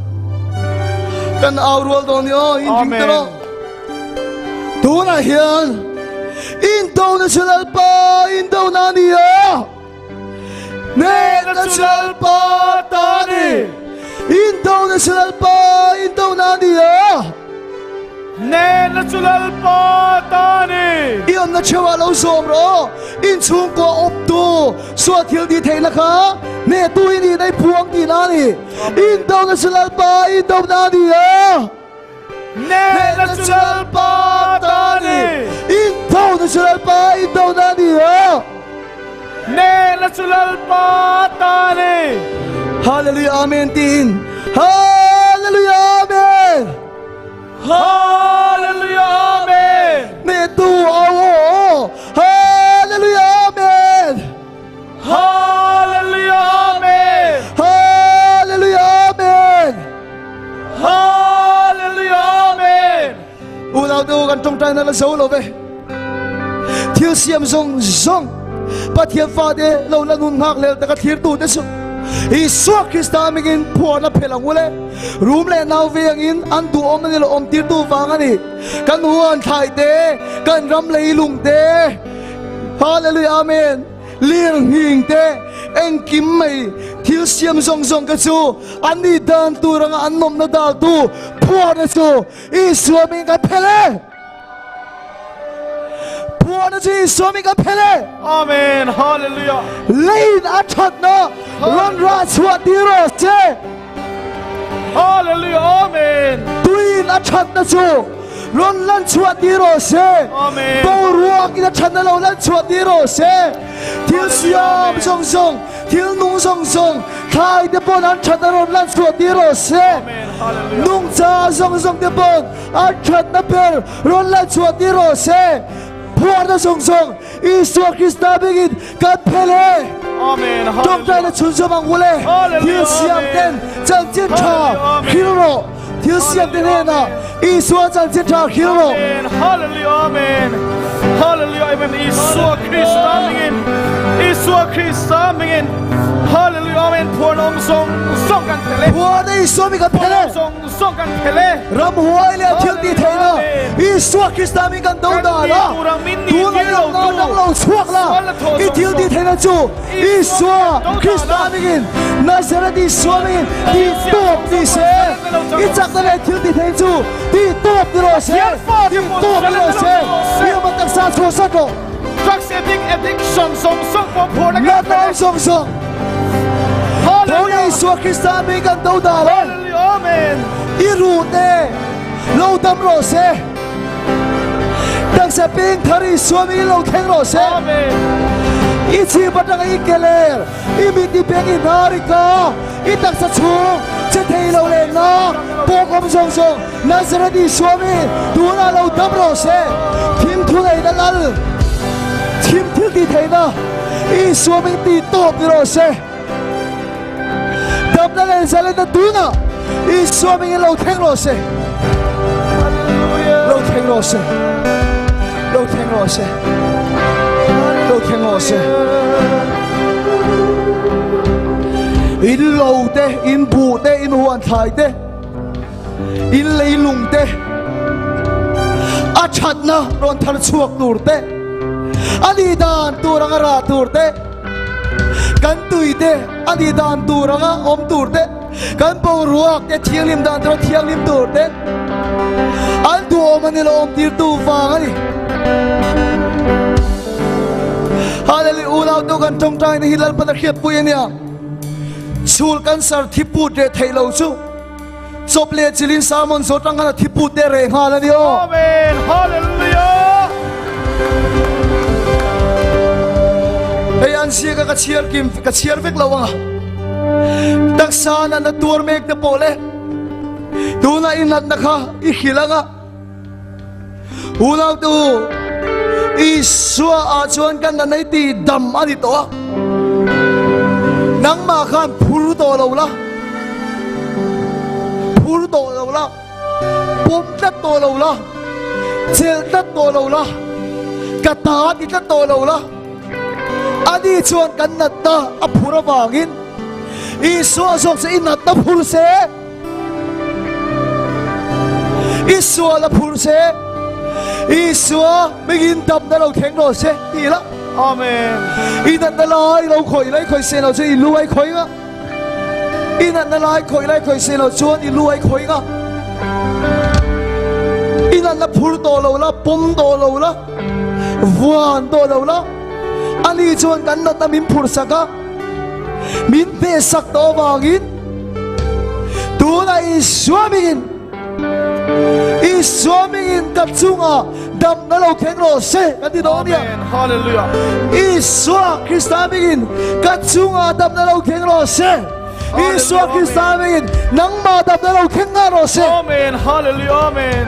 Kan au rual dawn ni aw, in ring te rawh. Tunah hian Indo na chu Lalpa Indo na a ni a. Hnehna chu Lalpa ta a ni. Indona chu Lalpa indona a ni a. Hnehna chu Lalpa ta a ni. I awmna theuhah lo zawm rawh. Inchhungkua awptu sual thil tih theihna kha hnehtu i nihna i phuang tihna a ni. Indona chu Lalpa indona a ni a. Hnehna chu Lalpa ta a ni. Indona chu Lalpa indona a ni a. Hnehna chu Lalpa ta a ni. Hallelujah Amen tiin Hallelujah Amen. Hallelujah Amen. Hnehtu au aw Hallelujah Amen. Hallelujah Amen. Hallelujah Amen. Hallelujah Amen. Unau te u kan tawngtai na la zo lo ve. Thil siam zawng zawng Pathian fate lo la nun nghak lel taka thlir tu te chu Isua Krista mingin phuarna phel ang ule. Rum leh nau ve angin an duhawm ani lo awm tir tu vang ani. Kan huan thlai te, kan ram leilung te, Hallelujah Amen. Lir nghing te engkim mai thil siam zawng zawng ka chu an ni dan tur anga an nawmna dal tu phuarna chu Isua min ka phel e. Phuarna chu Isua min ka phel e. Amen. Hallelujah. Lein a thatna rawn rah chhuah tir rawh se. Hallelujah. Amen. Tuin a thatna chu rawn lan chhuah tir rawh se. Amen. Boruakin a thatna lo lan chhuah tir rawh se. Thil siam zawng zawng, thil nung zawng zawng, thlai te pawn an thatna rawn lan chhuah tir rawh se. Amen. Hallelujah. Nungcha zawng zawng te pawn an thatna ber rawn lan chhuah tir rawh se. Phuarna zawng zawng Isua Krista bingin kan phel e. Amen. Tawngtaina chhunzawm ang ule. Thil siam ten chanchin tha hril rawh. Thil siam te hnenah Isua chanchin tha hril rawh. Amen. Hallelujah. Amen. Hallelujah. Amen. Isua Krista mingin. Isua Krista mingin. Hallelujah. Amen. Phuarna awm zawng zawng kan phel e. Phuarna Isua mi kan phel e. Zawng zawng kan phel e. Ramhuai leh thil tih theihna Isua Krista min kan do dan a, tun a lo dang lo chhuak la, i thil tih theihna chu Isua Krista mingin Nazareth Isua mingin tih tawp ni se, i chakna leh thil tih theihna chu tih tawp ni rawh se, tih tawp ni rawh se, i awm a taksa chhuah sat rawh. Drugs addict addiction zawng zawng pawh phur na kan phel e. Zawng zawng. Tho Isua Krista mi kan do dal e. Amen. I ru te lo dam rawh se. Taksa ping thar Isua mi lo thleng rawh se. Amen. I chhip atanga i keler, i mit i beng i hnar i ka, i taksa chhung che thei lo leh na pawk awm zawng zawng Nazareth Isua mi tunah lo dam rawh se. Thim thu neihna lal, thim thil tih theihna Isua min tih tawp ni rawh se. Damna leh zalenna tunah Isua mingin lo thleng rawh se. Lo thleng rawh se. Lo thleng rawh se. Lo thleng rawh se. In lo te, in buh te, in huan thlai te, in leilung te a thatna rawn thar chhuak tur te a nih dan tur anga rah tur te kan tui te a nih dan tur anga awm tur te. Kan boruak te thianghlim dan tura thianghlim tur ten an duhawm a ni lo awm tirtu vang a ni. Hallelujah unau tu kan tawngtai na hi Lalpan a hriatpui a nia. Chhul cancer thi put reh theih lo chu chawp leh chilin sermon zawh tang khan a thi put te reh nghal a ni aw. Amen. Hallelujah. Hei an ziak a ka chhiar kim ka chhiar vek lo anga. Taksa natna tuar mek te pawh le tuna i natna kha i hrilh anga. Unau te u, Isua ah chuan kan natna i ti dam a ni tawh a. Nangmah khan phur tawh lo la, phur tawh lo la, pawm tlat tawh lo la, chelh tlat tawh lo la, ka ta ti tlat tawh lo la. Ani chuan kan natna a phur avangin Isua zawk chu i natna phur se. Isua la phur se Isua mingin damna lo thleng rawh se ti la Amen. I natna lai lo khawih lai khawih se lo chu i lu ai khawih nga I natna lai khawih lai khawih se lo chuan i lu ai khawih nga I natna phur tawh lo la pawm tawh lo la vuan tawh lo la ani chuan kan natna min phur sak a Min hmehsak tawh avangin tunah Isua mingin Isua mingin ka chungah damna lo thleng rawh se kan ti dawn nia. Hallelujah. Isua Krista mingin ka chungah damna lo thleng rawh se. Isua Krista mingin nangmah damna lo thleng nga rawh se. Amen. Hallelujah. Amen.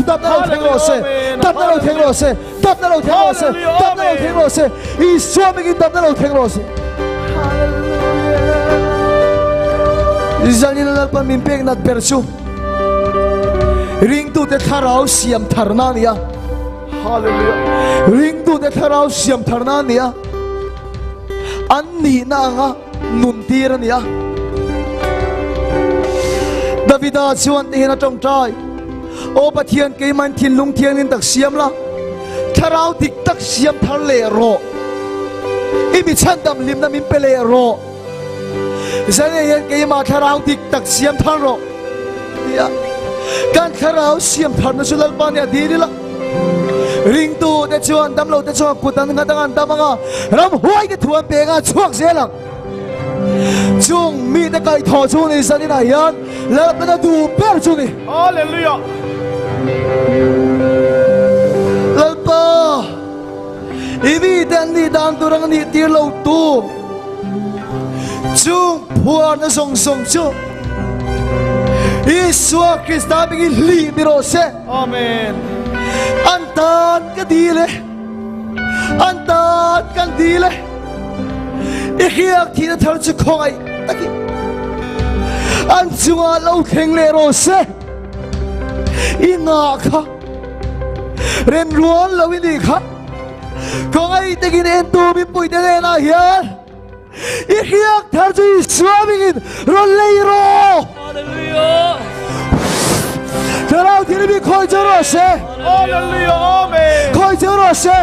Damna lo thleng rawh se. Damna lo thleng rawh se. Damna lo thleng rawh se. Damna lo thleng rawh se. Isua mingin damna lo thleng rawh se. Zanin Lalpan min pek nat ber chu ringtute thlarau siam tharna a ni a. Hallelujah. Ringtute thlarau siam tharna a ni a. An nihna anga nun tir a ni a. Davida chuan tihian a tawngtai, Aw Pathian, keimahin thinlung thiangin tak siam la, thlarau dik tak siam thar leh rawh. I mi chhandam hlimna min pe leh rawh. Zane hian keimah thlarau dik tak siam thar rawh. Tia kan thlarau siam tharna chu Lalpa nia dil ila. Ringtu te chuan damlo te chuan kut an nghat anga an dam anga ramhuai te thu an peng a chhuak zel ang. Chung mi te kaih thaw chu ni zanin ah hian Lalpana duh ber chu ni. Hallelujah. Lalpa i mi te an nih dan tur ang nih tir lo tu chung phuarna zawng zawng chu Isua Krista hmingin hlih ni rawh se. Amen. An tan ka dil e. An tan kan dil e. I hriak thihna thar chu khawngaih takin an chungah lo thleng leh rawh se. I ngah kha remrual lo i nih kha. Khawngaih takin entu mipuite hnenah hian I hriak thar chu Isua hmingin rawn lei rawh. Hallelujah. Thlarau thil mi khawi chu rawh se. Hallelujah. Amen. Khawi chu rawh se.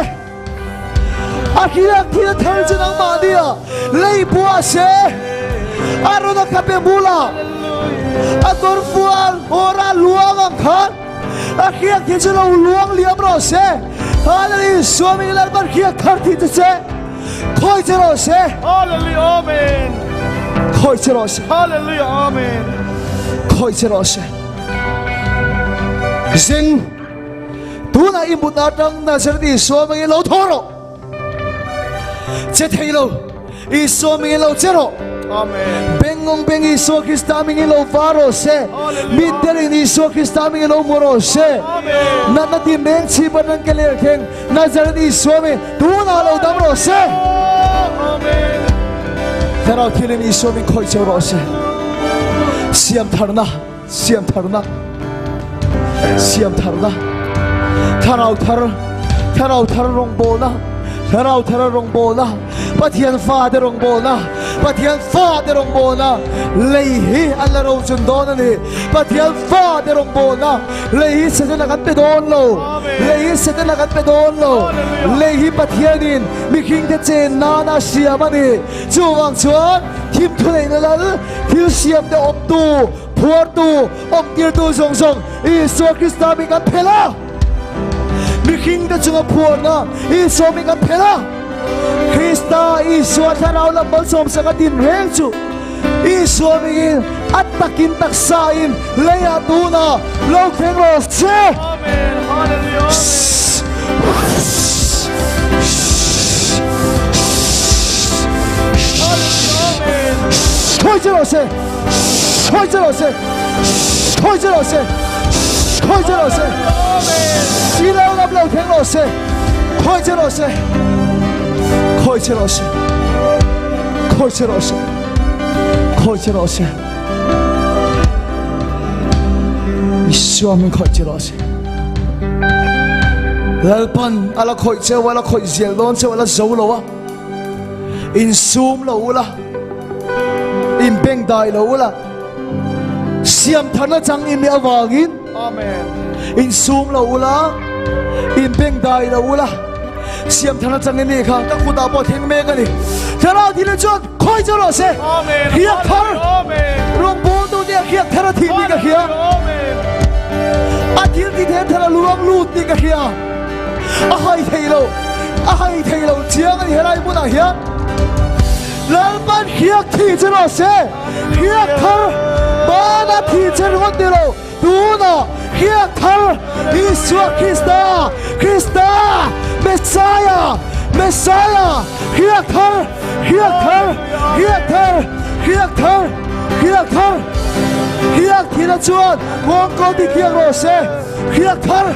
A hriak thil thar chu nangmah nia lei buah se. A rawn a khape bula a kawrfual hawra luang ang khan a hriak thil chu lo luang liam rawh se. Hallelujah. Isua hmingin Lalpan hriak thar tih chu che. Khawi che rawh se. Hallelujah. Amen. Khawi che rawh se. Hallelujah. Amen. Khawi che rawh se. Zing tunah i mutna atang Nazareth Isua mangin lo thaw rawh. Che thei lo Isua mangin lo che rawh. Amen. Bengngawng beng Isua Krista mangin lo va rawh se. Mitdelin Isua Krista mangin lo hmu rawh se. Amen. Natna tinreng chhip atang ke ler thleng Nazareth Isua mi tunah lo dam rawh se. Amen. Thlarau thilin Isua min khawih cheu rawh se. Siam tharna, siam tharna, siam tharna. Thlarau thar, thlarau thar rawngbawlna, thlarau thar rawngbawlna, Pathian fate rawngbawlna. Pathian fate rawngbawlna lei hi an la rochun dawn a ni. Pathian fate rawngbawlna lei hi Setana kan pe dawn lo. Lei hi Setana kan pe dawn lo. Lei hi Pathianin mihringte chen nana a siam a ni. Chuvang chuan thim thuneihna lal thil siamte awmtu, phuartu, awmtirtu zawng zawng Isua Krista hming kan phelh a. Mihringte chunga phuarna Isua hming kan phelh a. Krista Isua thlarau lam malsawmsak a din reng chu Isua hmingin a takin taksain leiah tunah lo thleng rawh se. Amen. Hallelujah. Amen. Khawi che rawh se. Khawi che rawh se. Khawi che rawh se. Khawi che rawh se. Silo lam lo thleng rawh se. Khawi che rawh se. Khawi che rawh se. Khawi che rawh se. Khawi che rawh se. Isua min khawi che rawh se. Lalpan ala khawi cheu ala khawi zel dawn cheu ala zo lo a. Insum lo ula. In beng dai lo ula. Siam tharna chang in mi avangin. Amen. Insum lo ula. In beng dai lo ula. Siam tharna chang in mi kha ka kutah pawh thleng mek a ni. Thlarau thil chuan khawi chu rawh se. Amen. Hiak thar. Amen. Rawngbawltu te a hiak thar a thih ni ka hria. Amen. A thil ti the thar a luang lut ni ka hria. A hai thei lo. A hai thei lo chiang a ni helai hmunah hian. Lalpan hiak thi chu rawh se. Hiak thar bana thi che ringawt ni lo. Tunah hiak thar Isua Krista, Krista, Messiah, Messiah, hiak thar, hiak thar, hiak thar, hiak thar, hiak thar, hiak thina chuan nghawngkawl ti thiak rawh se. Hiak thar,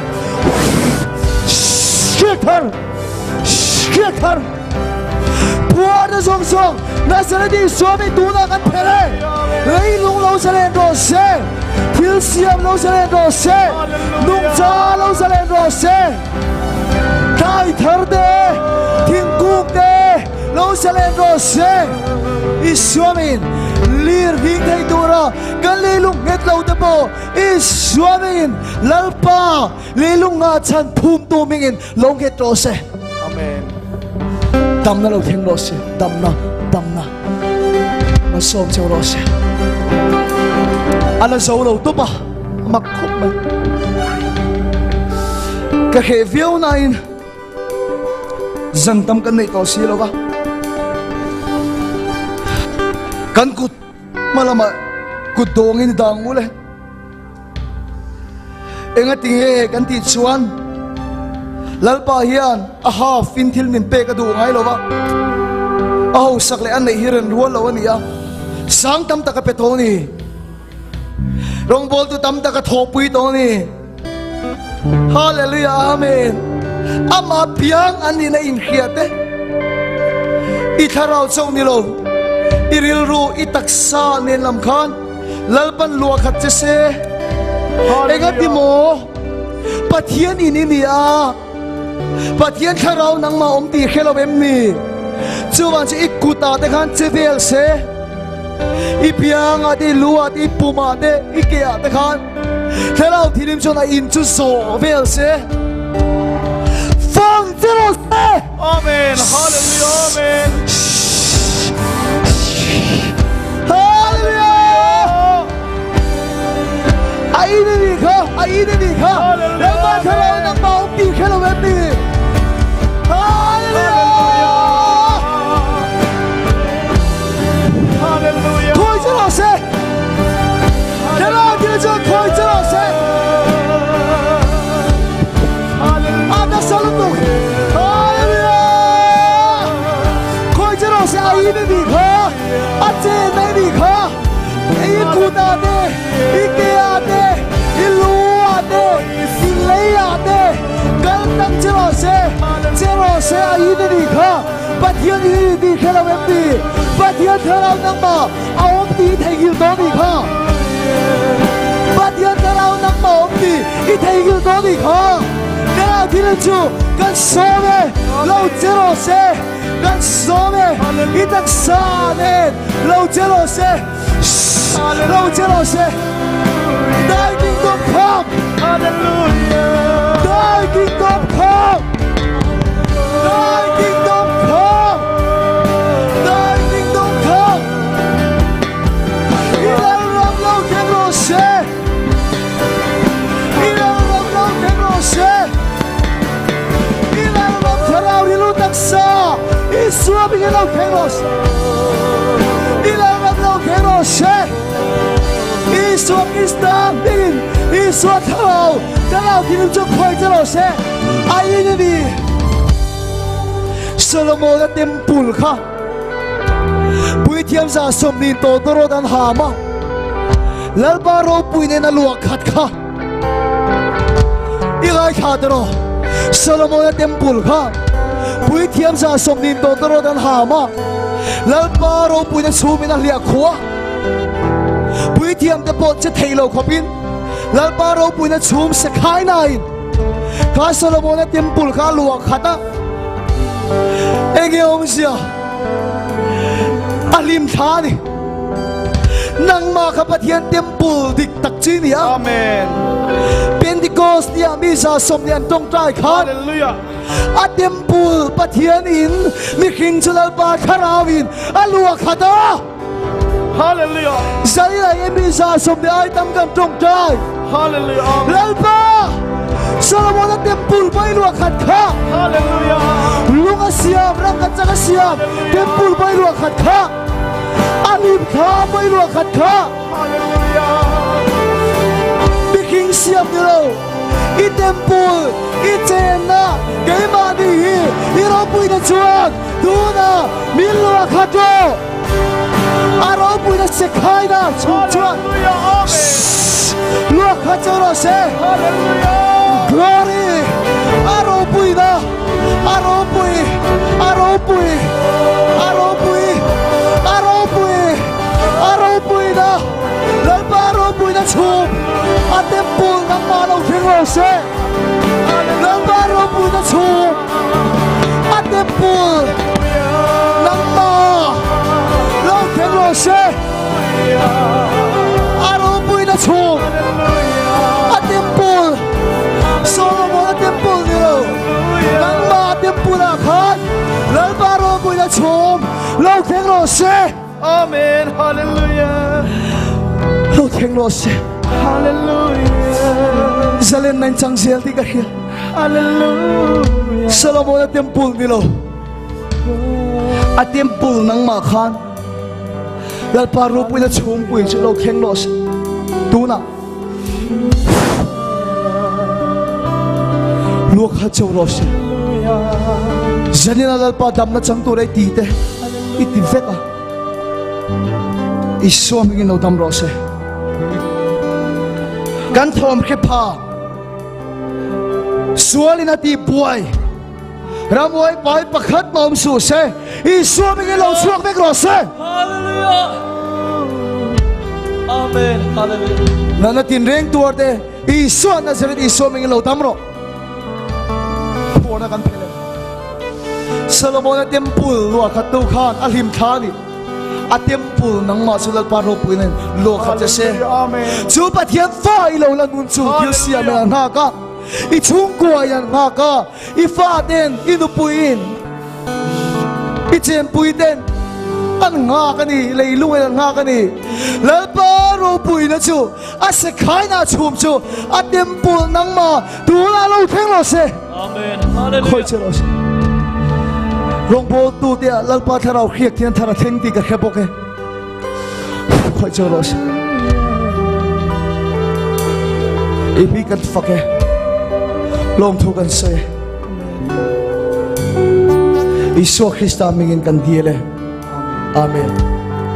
hiak thar, hiak thar. Phuarna zawng zawng Nazareth Isua mi tunah kan phelh e. Leilung lo zalen rawh se. Thil siam lo zalen rawh se. Nungcha lo zalen rawh se. Thlai thar te, thingkung te lo zalen rawh se. Isua min lir hing thei tura kan leilung nghet lo te pawh Isua min Lalpa leilung nga chhan phum tu mingin lo nghet rawh se. Amen. Damna lo thleng rawh se. Damna, damna. Malsawm cheu rawh se. A la zo lo tawp a, a mak khawp mai. Ka hreh viau nain zan tam kan neih tawh si lo va. Kan kut hma lamah kut dawngin i dang ule. Engatinge kan tih chuan Lalpa hian a half in thil min pek a duh ngai lo va, a hausak leh a neih hi ren rual lo a ni a, sang tam tak a pe tawh a ni, rawngbawltu tam tak a thawhpui tawh a ni. Hallelujah Amen. Amah piang an nihna inhriat e. I thlarau chauh ni lo, i rilru, i taksa nen lam khan Lalpan luah khat che se. Engati maw? Pathian in i ni a, Pathian thlarau nangmah awm tih hre lo em ni? Chuvang chu i kutah te khan che vel se, i biangah te, i luah te, i pumah te, i keah te khan thlarau thilim chuan a in chu zawh vel se. Fang che rawh se! Amen. Hallelujah. Amen. Hallelujah! A in a nih kha, a in a nih kha. Lalpa thlarau nangmah awm tih hre lo em ni? Hallelujah! Hallelujah. Khawi che rawh se. Thlarau thil chuan khawi che rawh se. Hallelujah. A nasa lutuk. Hallelujah! Khawi che rawh se a in a nih kha, a chen a nih kha. I kutah te, i keah te, i luah te, i leiah te kal tak che rawh se, che rawh se a in a nih kha. Pathian in a ni tih hre lo em ni? Pathian thlarau nangmah a awm tih i theihnghilh tawh nih kha. Pathian thlarau nangmah a awm tih i theihnghilh tawh nih kha. Thlarau thil chu kan sawm e, lo che rawh se, kan sawm e, i taksa nen lo che rawh se, lo che rawh se. Thy kingdom come, Thy kingdom come, Thy kingdom come, Thy kingdom come. I lalram lo thleng rawh se. I lalram lo thleng rawh se. I lalram thlarau rilru taksa Isua hmingin lo thleng rawh se. I lalram lo thleng rawh se. Isua Krista hmingin Isua thlarau thlarau thinlung chu khawi che rawh se. A in a ni. Solomona temple kha Puithiam 20 tawtawrawt an ham a, Lalpa ropui nen a luah khat kha i ngaithla ta rawh. Solomona temple kha Puithiam 20 tawtawrawt an ham a, Lalpa ropuina chhumin a hliah khuah. Puithiam te pawh che thei lo khawpin Lalpa ropuina chhum sekhai nain kha Solomona temple kha a luah khat a. Enge awmzia a hlim thla a ni. Nangmah kha Pathian temple dik tak chi ni a. Amen. Pentecost ni ah mi 20 an tawngtai khan Hallelujah. a temple Pathian in mihring chu Lalpa thlarau in a luah khat a. Hallelujah. Zai lai mi 20 ai tam kan tawngtai. Hallelujah. Amen. Lalpa Solomon a temple pai luah khat kha. Hallelujah. Lung a siam rangkhat chak a siam temple pai luah khat kha. A lim kha pai luah khat kha. Hallelujah. Mihring siam ni lo i temple i chenna keimahni hi i ropuina chuan tuna min luah khat rawh. A ropuina sekhaina chhung chuan luah khat cheu rawh se. Glory! A ropuina, a ropui, a ropui, a ropui, a ropui, a ropuina, Lalpa ropuina chhung a temple nangmah lo thleng rawh se. Lalpa ropuina chhung a temple nangmah lo thleng rawh se. A ropuina chhung a temple Solomon a temple ni lo nangmah temple ah khan Lalpa ropuina chhung lo thleng rawh se. Amen. Hallelujah. Lo thleng rawh se. Hallelujah. Zalen nain chang zel tih ka hria. Hallelujah. Solomon a temple ni lo. A temple nangmah khan Lalpa ropuina chhungpui chu lo thleng rawh se. Tunah luak kha cheu rawh se. Zanina Lalpa damna chang tur ei ti te i ti vek a. Isua hmingin lo dam rawh se. Kan thawm hre pha. Sualin a ti buai. Ramhuai pai pakhat mah awm suh se. Isua hmingin lo chhuak vek rawh se. Hallelujah. Amen. Hallelujah. Nana tinreng tuar te Isua Nazareth Isua hmingin lo dam rawh. Phuarna kan phel e. Solomona temple luah khat tu khan a hlim thla a ni. A temple nangmah chu Lalpa ropui nen luah khat che se. Chu Pathian fa i lo la nun chu thil siam in an nghak a. I chhungkua in an nghak a. I fa ten, i nupui in, i chenpui ten an nghak a ni. Leilung in an nghak a ni. Lalpa ropuina chu a sekhaina chhum chu a temple nangmah tunah lo thleng rawh se. Amen. Hallelujah. Khawi che rawh se. Rawngbawltu te ah Lalpa thlarau hriak thian thar a thleng tih ka hre bawk e. Khawi che rawh se. I hi kan fak e. Lawmthu kan sawi e. Isua Krista mingin kan dil e. Amen.